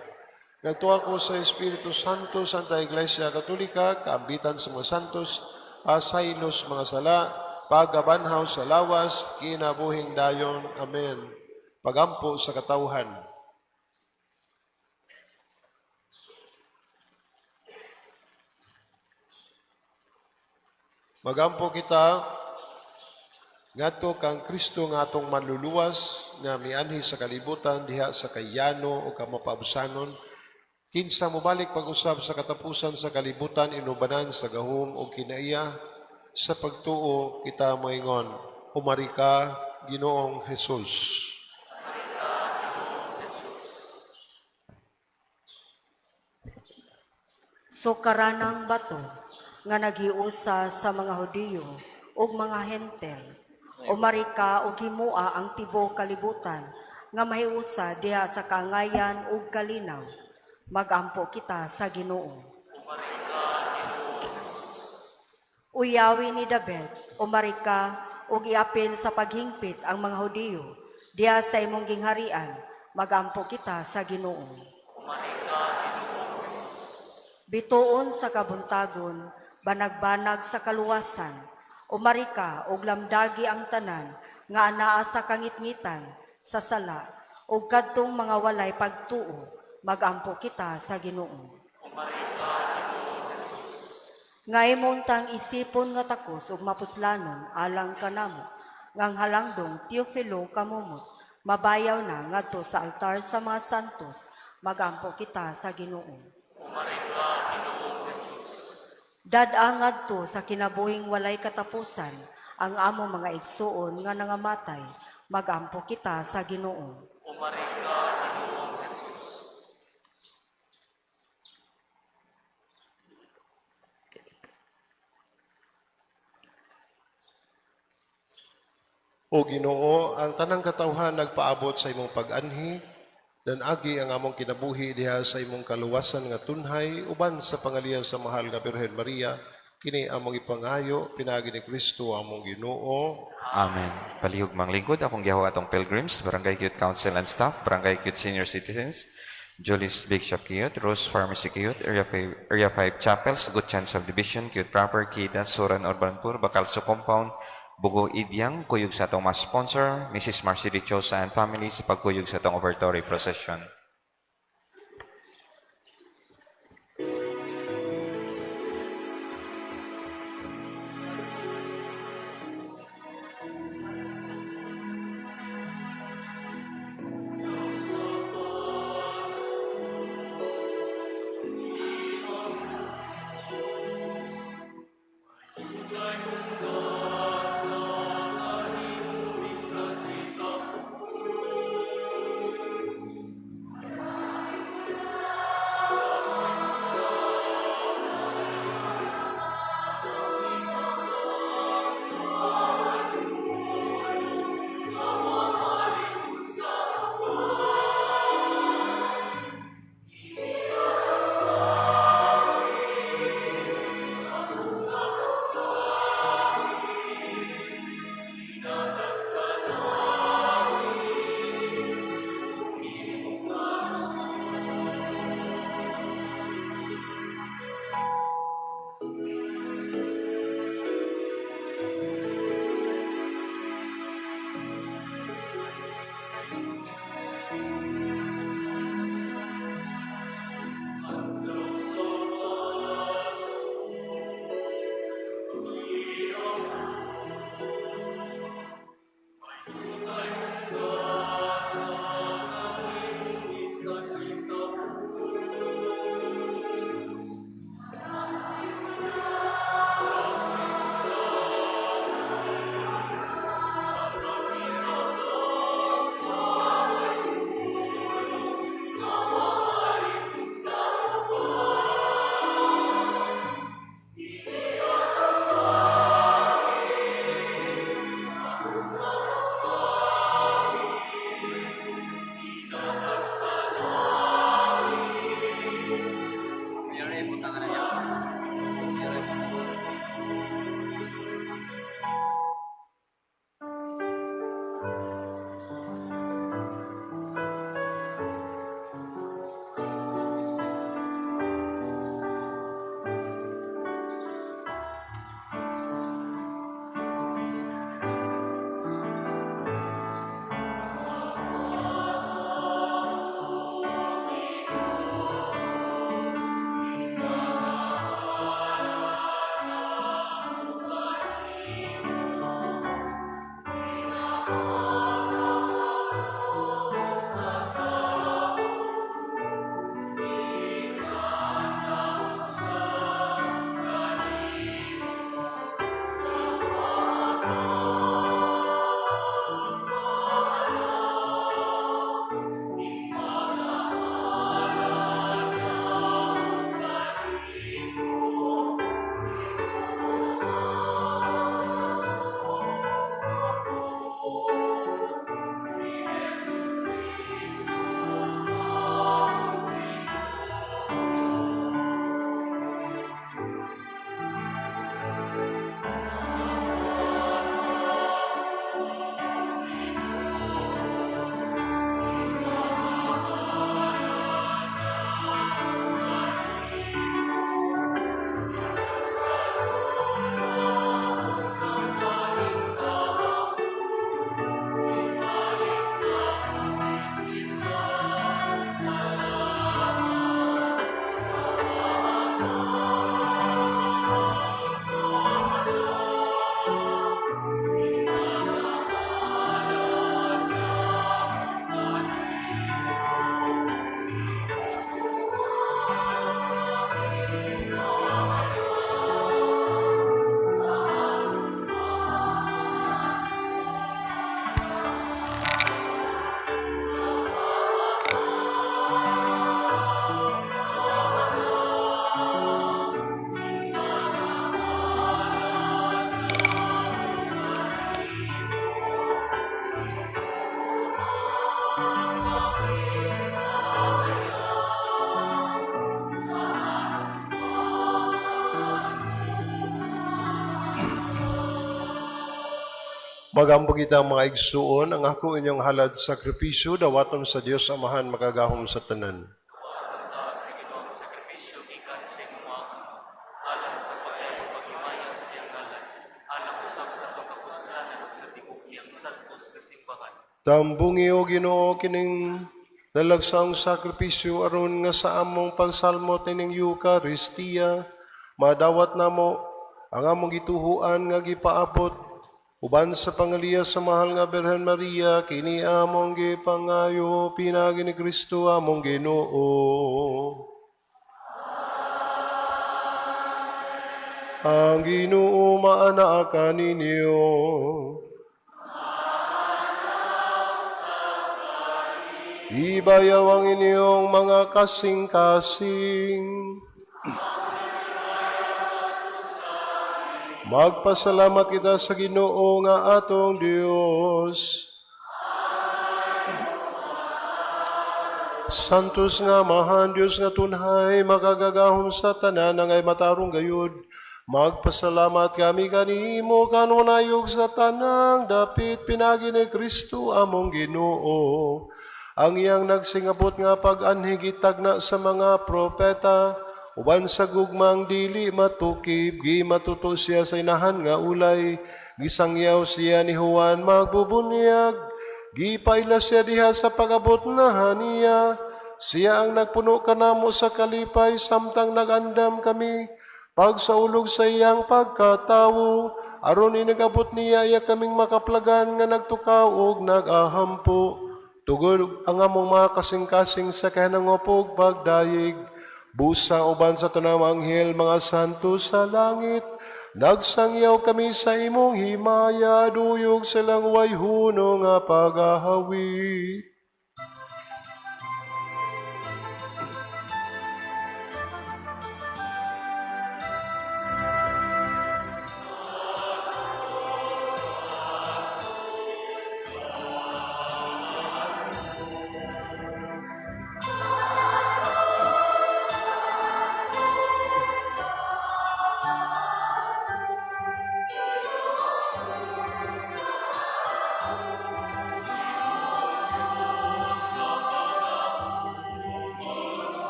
Nagtuo ako sa Espiritu Santo, Santa Iglesia Katolika, kaambitan sa mga santos, pasaylo sa mga sala, pagabanhaw sa lawas, kinabuhing dayon. Amen. Pagampo sa katawhan. Magampo kita ngadto kang Kristo nga atong manluluwas nga mianhi sa kalibutan diha sa kayano o kamapaabusanon, kinsa mobalik pag-usab sa katapusan sa kalibutan inubanan sa gahom o kinaiya. Sa pagtuo kita moingon, Umari ka, Ginoong Hesus. Sukaranang bato nga naghiusa sa mga Hudiyo ug mga Hentel. Umari ka ug himoa ang tibuok kalibutan nga mahiusa diha sa kaangayan ug kalinaw. Magampo kita sa Ginoo. Uyawi ni David, umari ka ug iapil sa paghingpit ang mga Hudiyo diha sa imong gingharian. Magampo kita sa Ginoo. Bituon sa kabuntagon, banagbanag sa kaluwasan, umari ka og lamdagi ang tanan nga anaa sa kangitngitan sa sala ug kadtong mga walay pagtuo, magampo kita sa Ginoo. Nga imong tang isipon nga takos ug mapuslanon alang kanamo, nga ang halangdong Teofilo kamumot, mabayaw na ngadto sa altar sa mga santos, magampo kita sa Ginoo. Dad-a ngadto sa kinabuhing walay katapusan ang amo mga igsuon nga nangamatay, magampo kita sa Ginoo. Umari ka, Ginoong Jesus. O Ginoo, ang tanang katawhan nagpaabot sa imong pag-anhi, dan-agi ang among kinabuhi diha sa imong kaluwasan nga tunhay uban sa pangalian sa mahal nga Birhen Maria, kini among ipangayo pinaagi ni Kristo among Ginoo. Amen. Palihog manglingkod, akong gihaw atong pilgrims, Barangay Cute Council and Staff, Barangay Cute Senior Citizens, Julie's Bake Shop Cute, Rose Pharmacy Cute, Area 5 Chapels, Good Chance Subdivision, Cute Proper, Kita, Suran Urbanpur, Bacalso Compound, Bugo Idyang, kuyog sa atong mas sponsor, Mrs. Marcy Dichosa and family sa pagkuyog sa atong offertory procession. Magampo kita, mga igsuon, ang ako inyong halad sakripisyo, dawaton sa Dios Amahan makagahom sa tanan. Taas sa Ginoo ang sakripisyo gikan sa imong mga kamot, alang sa pag-ayo paghimaya sa iyang ngalan, alang usab sa atong kapuslanan ug sa tibuok iyang santos nga simbahan. Tambungi, o Ginoo, kining dalagsaong sakripisyo aron nga sa among pagsalmot ining Eucharistia madawat namo ang among gituhuan nga gipaabot uban sa pangaliya sa mahal nga Birhen Maria. Kini among gipangayo pinaagi ni Kristo among Ginoo. Ang Ginoo maanaa kaninyo. Ibayaw ang inyong mga kasing-kasing. Magpasalamat kita sa Ginoo nga atong Dios. Santos nga Amahan, Dios nga tunhay, makagagahom sa tanan angay matarong gayud. Magpasalamat kami kanimo kanunay ug sa tanang dapit pinagi ni Kristo among Ginoo. Ang iyang nagsingabot nga pag-anhi gitagna sa mga propeta, uban sa gugmang dili matukib, gimatuto siya sa inahan nga ulay, gisangyaw siya ni Juan magbubunyag, gipaila siya diha sa pag-abot na haniya. Siya ang nagpuno kanamo sa kalipay samtang nagandam kami pagsaulog sa iyang pagkatawo, aron inigabot niya iya kaming makaplagan nga nagtukaw og nag-ahampo. Tugod ang among mga kasing-kasing sa kahinangop ug pagdayeg. Busa uban sa tanang anghel, mga santo sa langit, nagsangyaw kami sa imong himaya, duyog silang way huno nga pagahawi.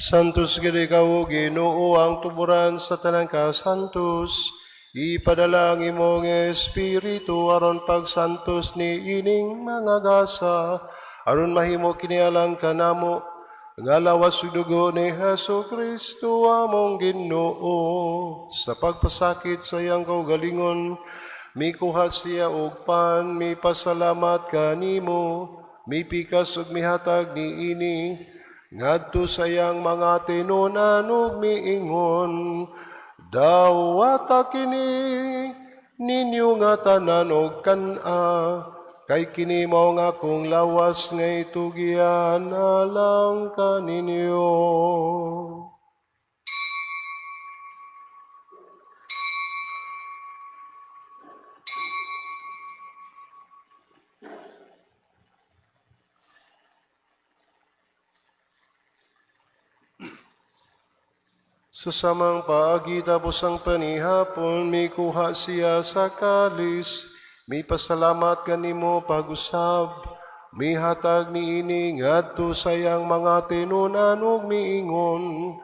Santos gid ikaw, O Ginoo, ang tuburan sa tanang kasantos. Ipadala ang imong Espiritu aron pagsantos ni ining mga gasa, aron mahimo kini alang kanamo nga lawas ug dugo ni Hesus Kristo among Ginoo. Sa pagpasakit sa iyang kaugalingon, mikuha siya og pan, mipasalamat kanimo, mipikas ug mihatag niini ngadto sa iyang mga tinunan ug miingon, "Dawata kini ninyo nga tanan og kan-a, kay kini mao nga akong lawas nga itugyan alang kaninyo." Sa samang paagi, tapos ang panihapon, mikuha siya sa kalis, mipasalamat kanimo pag-usab, mihatag niini ngadto sa iyang mga tinunan ug miingon,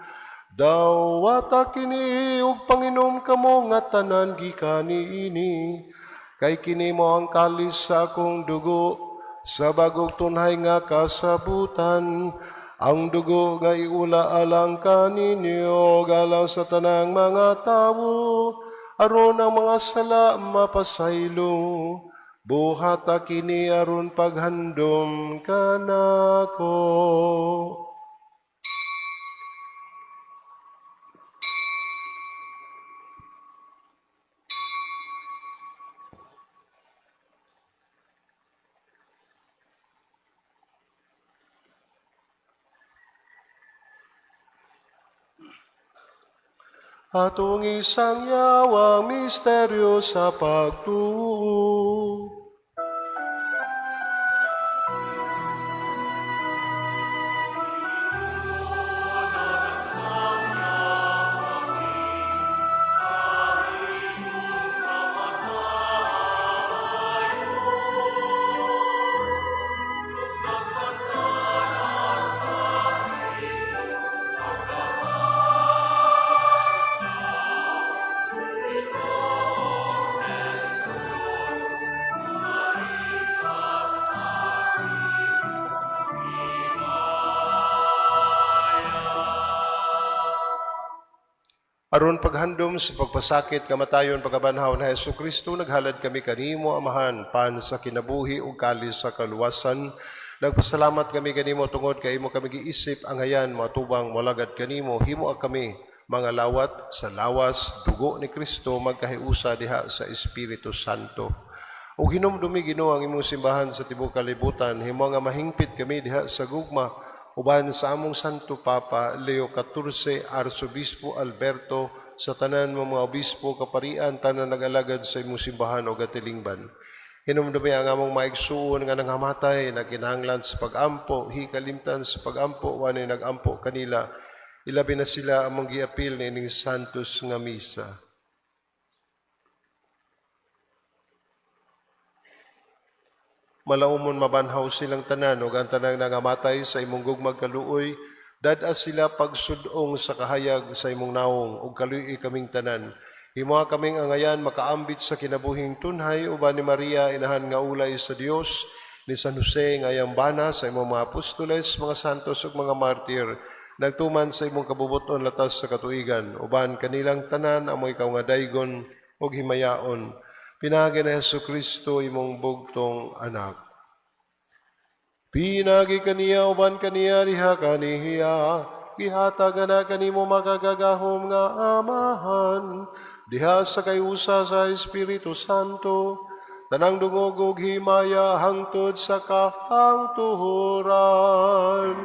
Dawata kini ug panginom kamo nga tanan gikan niini, kay kini mao ang kalis sa akong dugo sa bagong tunhay nga kasabutan, ang dugo nga iula alang kaninyo ug alang sa tanang mga tawo aron ang mga sala mapasaylo. Buhata kini aron paghandom kanako. Atong isangyaw ang misteryo sa pagtuo. Aron paghandom sa pagpasakit, kamatayon, pagkabanhaw ni Hesus Kristo, naghalad kami kanimo, Amahan, pan sa kinabuhi ug kalis sa kaluwasan. Nagpasalamat kami kanimo tungod kay imo kami giisip angayan moatubang molagad kanimo. Himoa kami mga lawat sa lawas, dugo ni Kristo, magkahiusa diha sa Espiritu Santo. Ug hinumdumi, Ginoo, ang imong simbahan sa tibuok kalibutan, himo nga mahingpit kami diha sa gugma uban sa among Santo Papa Leo XIV, Arsobispo Alberto, sa tanan mo mga obispo, kaparian, tanan nag-alagad sa imong simbahan o katilingban. Hinumdumi ang among maigsuon nga nanghamatay, nagkinahanglan sa pag-ampo, hikalimtan sa pag-ampo, wanay nag-ampo kanila. Ilabi na sila among giapil niining Santos nga Misa. Malaumon mabanhaw silang tanan ug ang tanang nangamatay sa imong gugmag kaluoy, dad-a sila pagsud-ong sa kahayag sa imong nawong ug kaluy-i kaming tanan. Himoa kaming angayan makaambit sa kinabuhing tunhay uban ni Maria, inahan nga ulay sa Dios, ni San Jose nga iyang bana, sa imong mga apostoles, mga santos ug mga martir nagtuman sa imong kabubut-on latas sa katuigan. Uban kanilang tanan amo ikaw nga daygon ug himayaon pinaagi ni Hesus Kristo, imong bugtong anak. Pinaagi kaniya, uban kaniya, diha kaniya, gihatag ana kanimo makagagahom nga Amahan, diha sa kahiusa sa Espiritu Santo, tanang dungog ug himaya hangtod sa kahangtuhuran.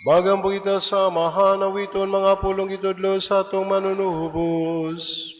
Magampo kita sa Amahan, awiton mga pulong gitudlo sa atong Manunubos.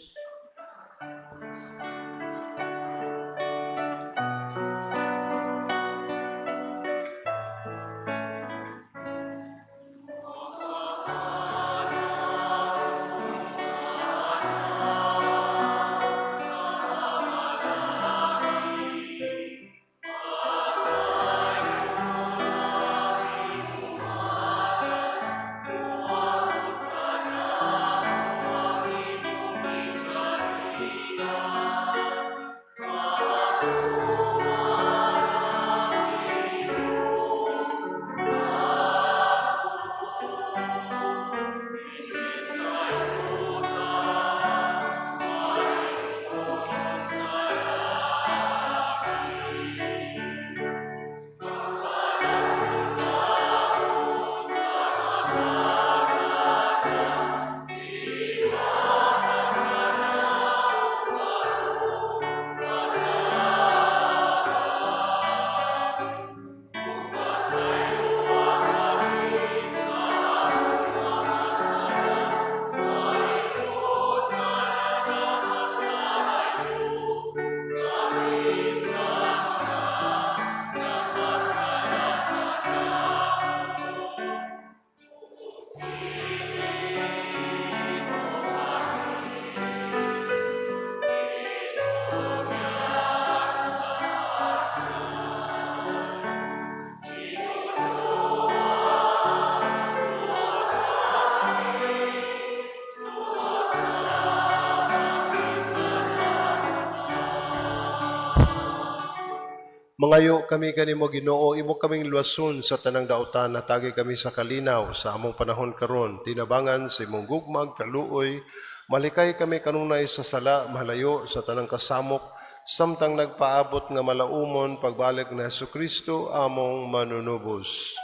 Mangayo kami kanimo, Ginoo, imo kaming luwason sa tanang dautan, hatagi kami sa kalinaw sa among panahon karon, tinabangan sa imong gugmag kaluoy, malikay kami kanunay sa sala, malayo sa tanang kasamok, samtang nagpaabot nga malaumon pagbalik ni Hesus Kristo among manunubos.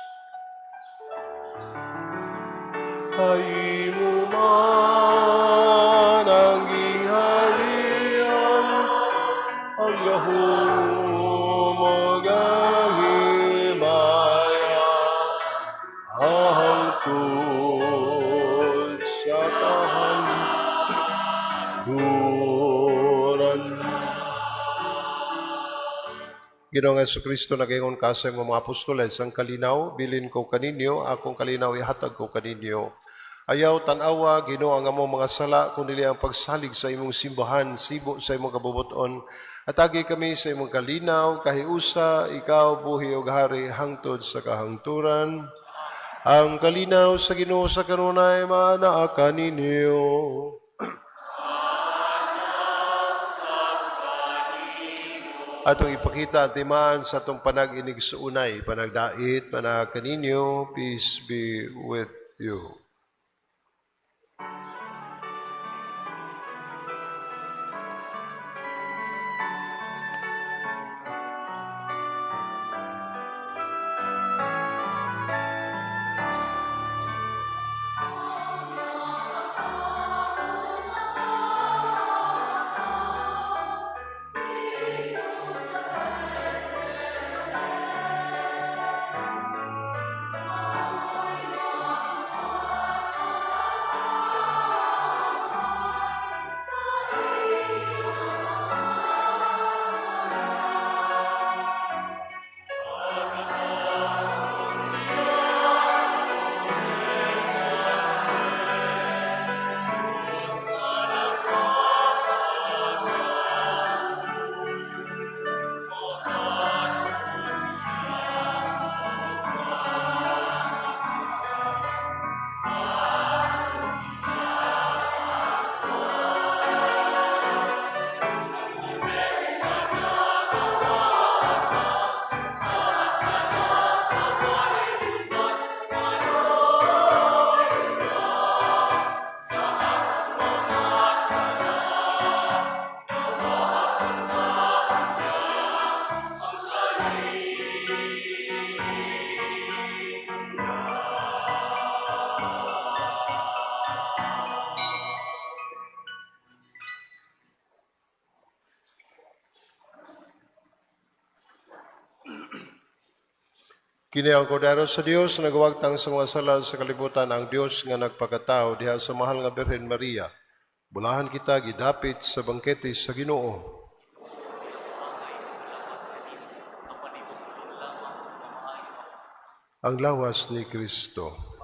Ay imo man ang gingharian, ang gahom ug ang himaya, hangtod sa kahangturan. Ginoong Kristo, nagaingon ka sa imong mga apostoles, "Ang kalinaw, bilin ko kaninyo, akong kalinaw ihatag ko kaninyo." Ayaw tan-awa, Ginoo, ang among mga sala, kundi ang pagsalig sa imong simbahan, sibo sa imong kabubuton. Hatagi kami sa imong kalinaw, kahiusa, ikaw buhi ug hari hangtod sa kahangturan. Ang kalinaw sa Ginoo sa kanunay maanaa kaninyo. Atong ipakita ang timaan sa atong panag-inigsuonay, panagdait, manaa kaninyo, peace be with you. Kini ang Kordero sa Dios nga nagwagtang sa mga sala sa kalibutan, ang Dios nga nagpakatao diha sa mahal nga Birhen Maria. Bulahan kita gidapit sa bangkete sa Ginoo. Apan imong pulong lamang ug mamaayo ako. Ang lawas ni Kristo.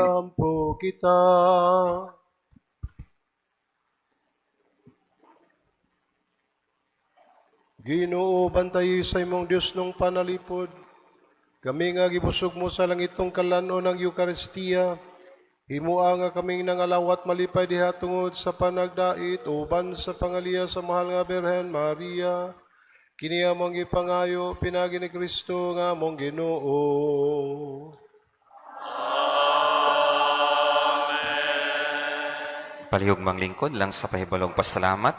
Magampo kita. Ginoo, bantayi sa imong Dios nung panalipod. Kami nga gibusog mo sa langitong kalan-on ng Eukaristiya. Himua nga kaming nangalawat malipay diha tungod sa panagdait uban sa pangaliya sa mahal nga Birhen Maria. Kini among gipangayo pinaagi ni Kristo nga among Ginoo. Palihog manglingkod lang sa pahibalong pasalamat.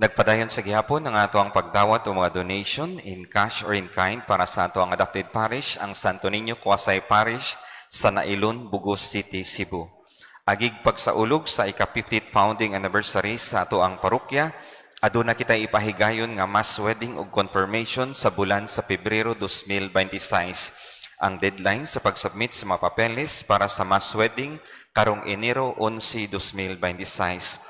Nagpadayon sa gihapon ang ato ang pagdawat o mga donation in cash or in kind para sa ato ang adopted parish, ang Santo Niño Quasi Parish sa Nailon, Bugos City, Cebu. Agig pagsaulog sa ika-50th founding anniversary sa ato ang parokya, aduna kita ipahigayon nga mass wedding ug confirmation sa bulan sa Pebrero 2026. Ang deadline sa pagsubmit sa mga papeles para sa mass wedding karong Enero 11, 2026.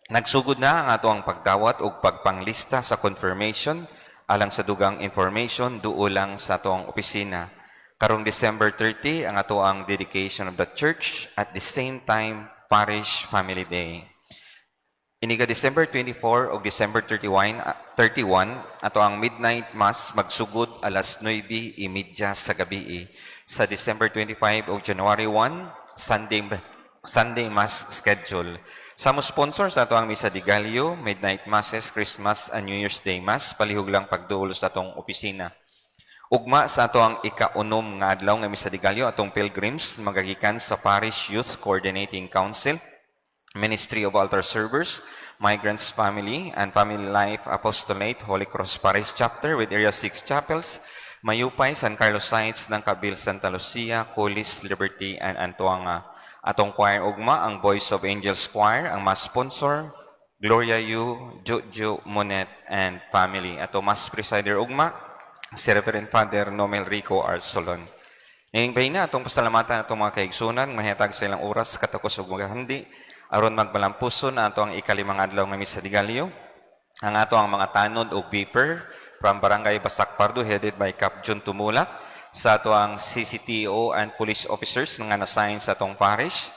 Nagsugod na ang ato ang pagdawat ug pagpanglista sa confirmation alang sa dugang information duol lang sa ato ang opisina. Karong December 30 ang ato ang dedication of the church, at the same time Parish Family Day. Iniga December 24 o December 31, 31 ato ang midnight mass magsugod alas 9:30 sa gabi. Sa December 25 o January 1, Sunday Mass schedule. Sa mo sponsor sa ato ang Misa de Gallo, Midnight Masses, Christmas and New Year's Day Mass, palihog lang pagduol sa atong opisina. Ugma sa ato ang ikaunom nga adlaw nga Misa de Gallo, atong pilgrims magagikan sa Parish Youth Coordinating Council, Ministry of Altar Servers, Migrants Family and Family Life Apostolate, Holy Cross Parish Chapter with Area 6 Chapels, Mayupay, San Carlos Sites ng Kabil, Santa Lucia, Colis, Liberty, and Antuanga. Atong choir ugma, ang Voice of Angels Choir, ang mass sponsor, Gloria Yu, Jojo Monet, and family. Ato mass presider ugma, si Reverend Father Nomel Rico Arsolon. Nining na atong pasalamatan atong mga kaigsunan, mahetag sa ilang oras katakos ug maghandi aron magmalampuson na ato ang ikalimang adlaw nga Misa de Gallo. Ang ato ang mga tanod og beeper from Barangay Basak Pardo headed by Cap John Tumulak, sa ato ang CCTO and police officers nga na-assign sa atong parish,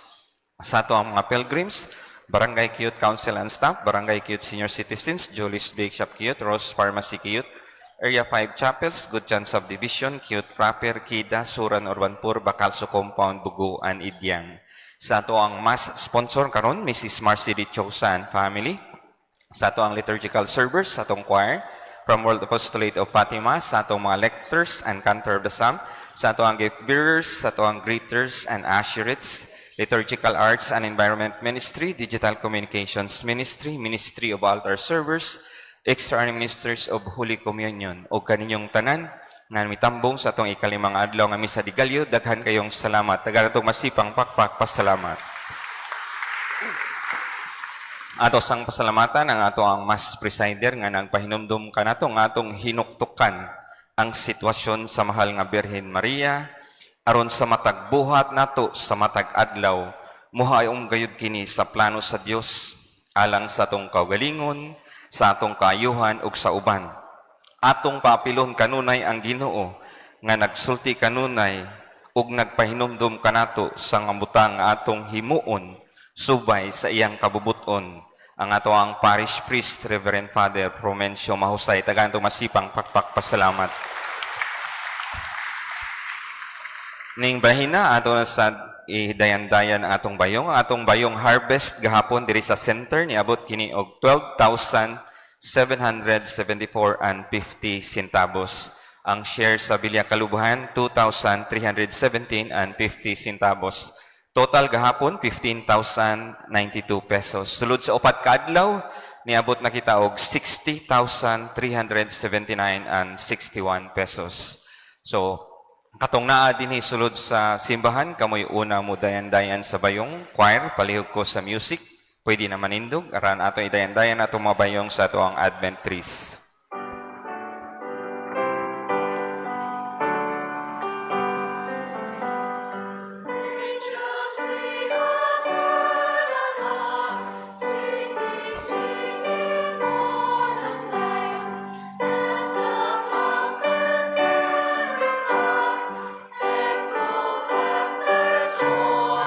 sa ato ang mga pilgrims, Barangay Cute Council and Staff, Barangay Cute Senior Citizens, Julie's Bake Shop Cute, Rose Pharmacy Cute, Area 5 Chapels, Good Chance Subdivision, Cute Proper, Kida, Suran Urbanpur, Bacalso Compound, Bugo, and Idyang. Sa ato ang mass sponsor karon, Mrs. Marcy D. Chosa and family. Sa ato ang liturgical servers, sa atong choir, from World Apostolate of Fatima, sa atong mga lectors and cantor of the psalm, sa ato ang gift bearers, sa ato ang greeters and usherates, Liturgical Arts and Environment Ministry, Digital Communications Ministry, Ministry of Altar Servers, Extraordinary Ministers of Holy Communion, o kaninyong tanan nga mitambong sa atong ikalimang adlaw nga Misa de Gallo, daghan kayong salamat. Tagaan atong masipang pakpak pasalamat. Ato sang pasalamatan ang ato ang mass presider nga nagpahinumdum kanato nga atong hinuktukan ang sitwasyon sa mahal nga Birhen Maria aron sa matag buhat nato sa matag adlaw muhaom gayud kini sa plano sa Dios alang sa atong kaugalingon, sa atong kaayuhan ug sa uban. Atong paapilon kanunay ang Ginoo nga nagsulti kanunay ug nagpahinumdum kanato sa nga butang nga atong himuon subay sa iyang kabubuton. Ang ato ang parish priest, Reverend Father Promencio Mahusay. Tagaan atong masipang pakpak pasalamat. Ning bahina ato na sa idayan-dayan ang atong bayong. Ang atong bayong harvest gahapon diri sa center niabot kini og 12,774 and 50 centavos. Ang share sa Villa Kalubuhan, 2,317 and 50 centavos. Total gahapon, 15,092 pesos. Sulod sa upat ka adlaw, niabot na kita og 60,379 and 61 pesos. So, katong naa dinhi sulod sa simbahan, kamoy una mo dayan-dayan sa bayong choir, palihog ko sa music, pwede na manindog, aran ato idayan-dayan ato mga bayong sa ato ang Advent trees. Joy.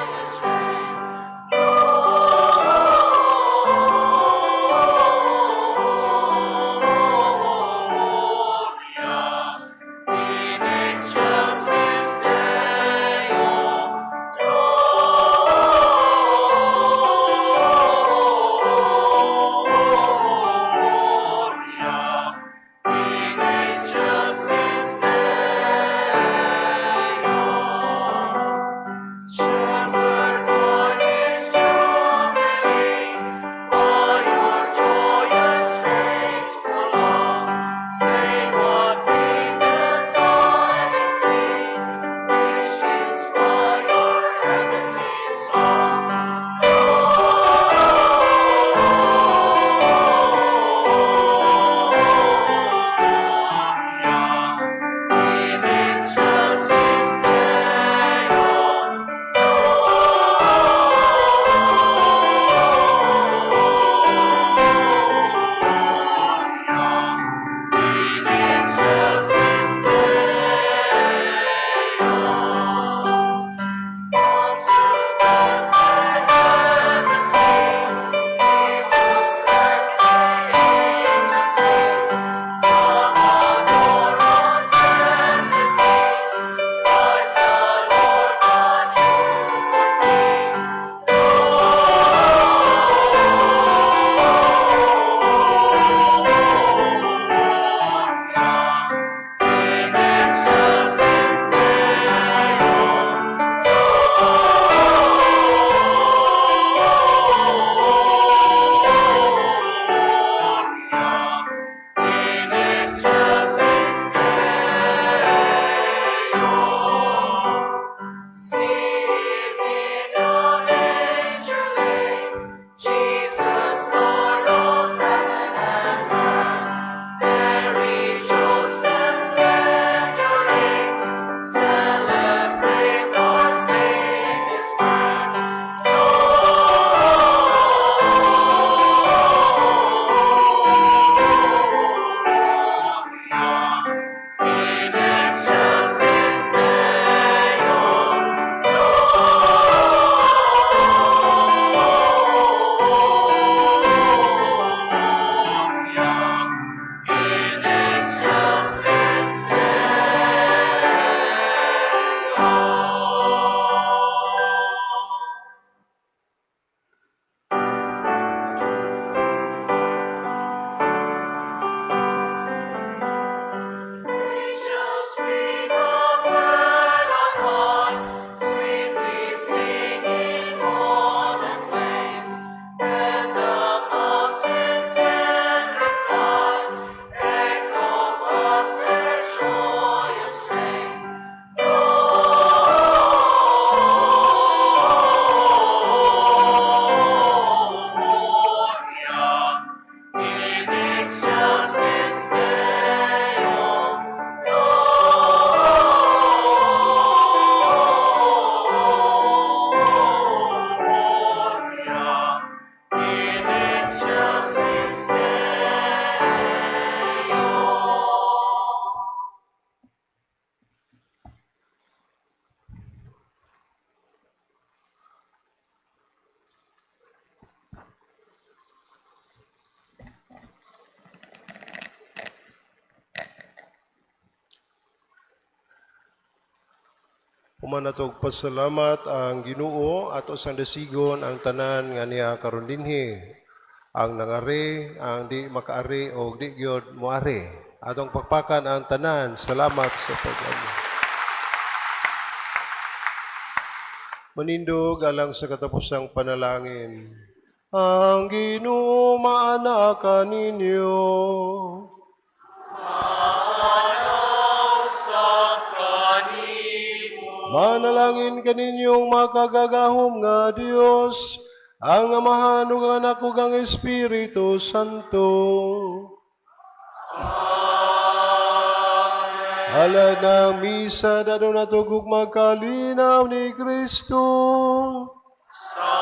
Human natog pasalamat ang Ginoo, ato sang dasigon ang tanan nga niya karon dinhi. Ang nangari, ang di makaari o di gyud moari. Atong pakpakan ang tanan. Salamat sa pag-amo. Manindog alang sa katapusang panalangin. Ang Ginoo maana kaninyo. Manalangin kaninyong makagagahom nga Dios, ang Amahan ug ang Anak ug ang Espiritu Santo. Alad ng misa, dadon nato ug magkalinaw ni Kristo. Sa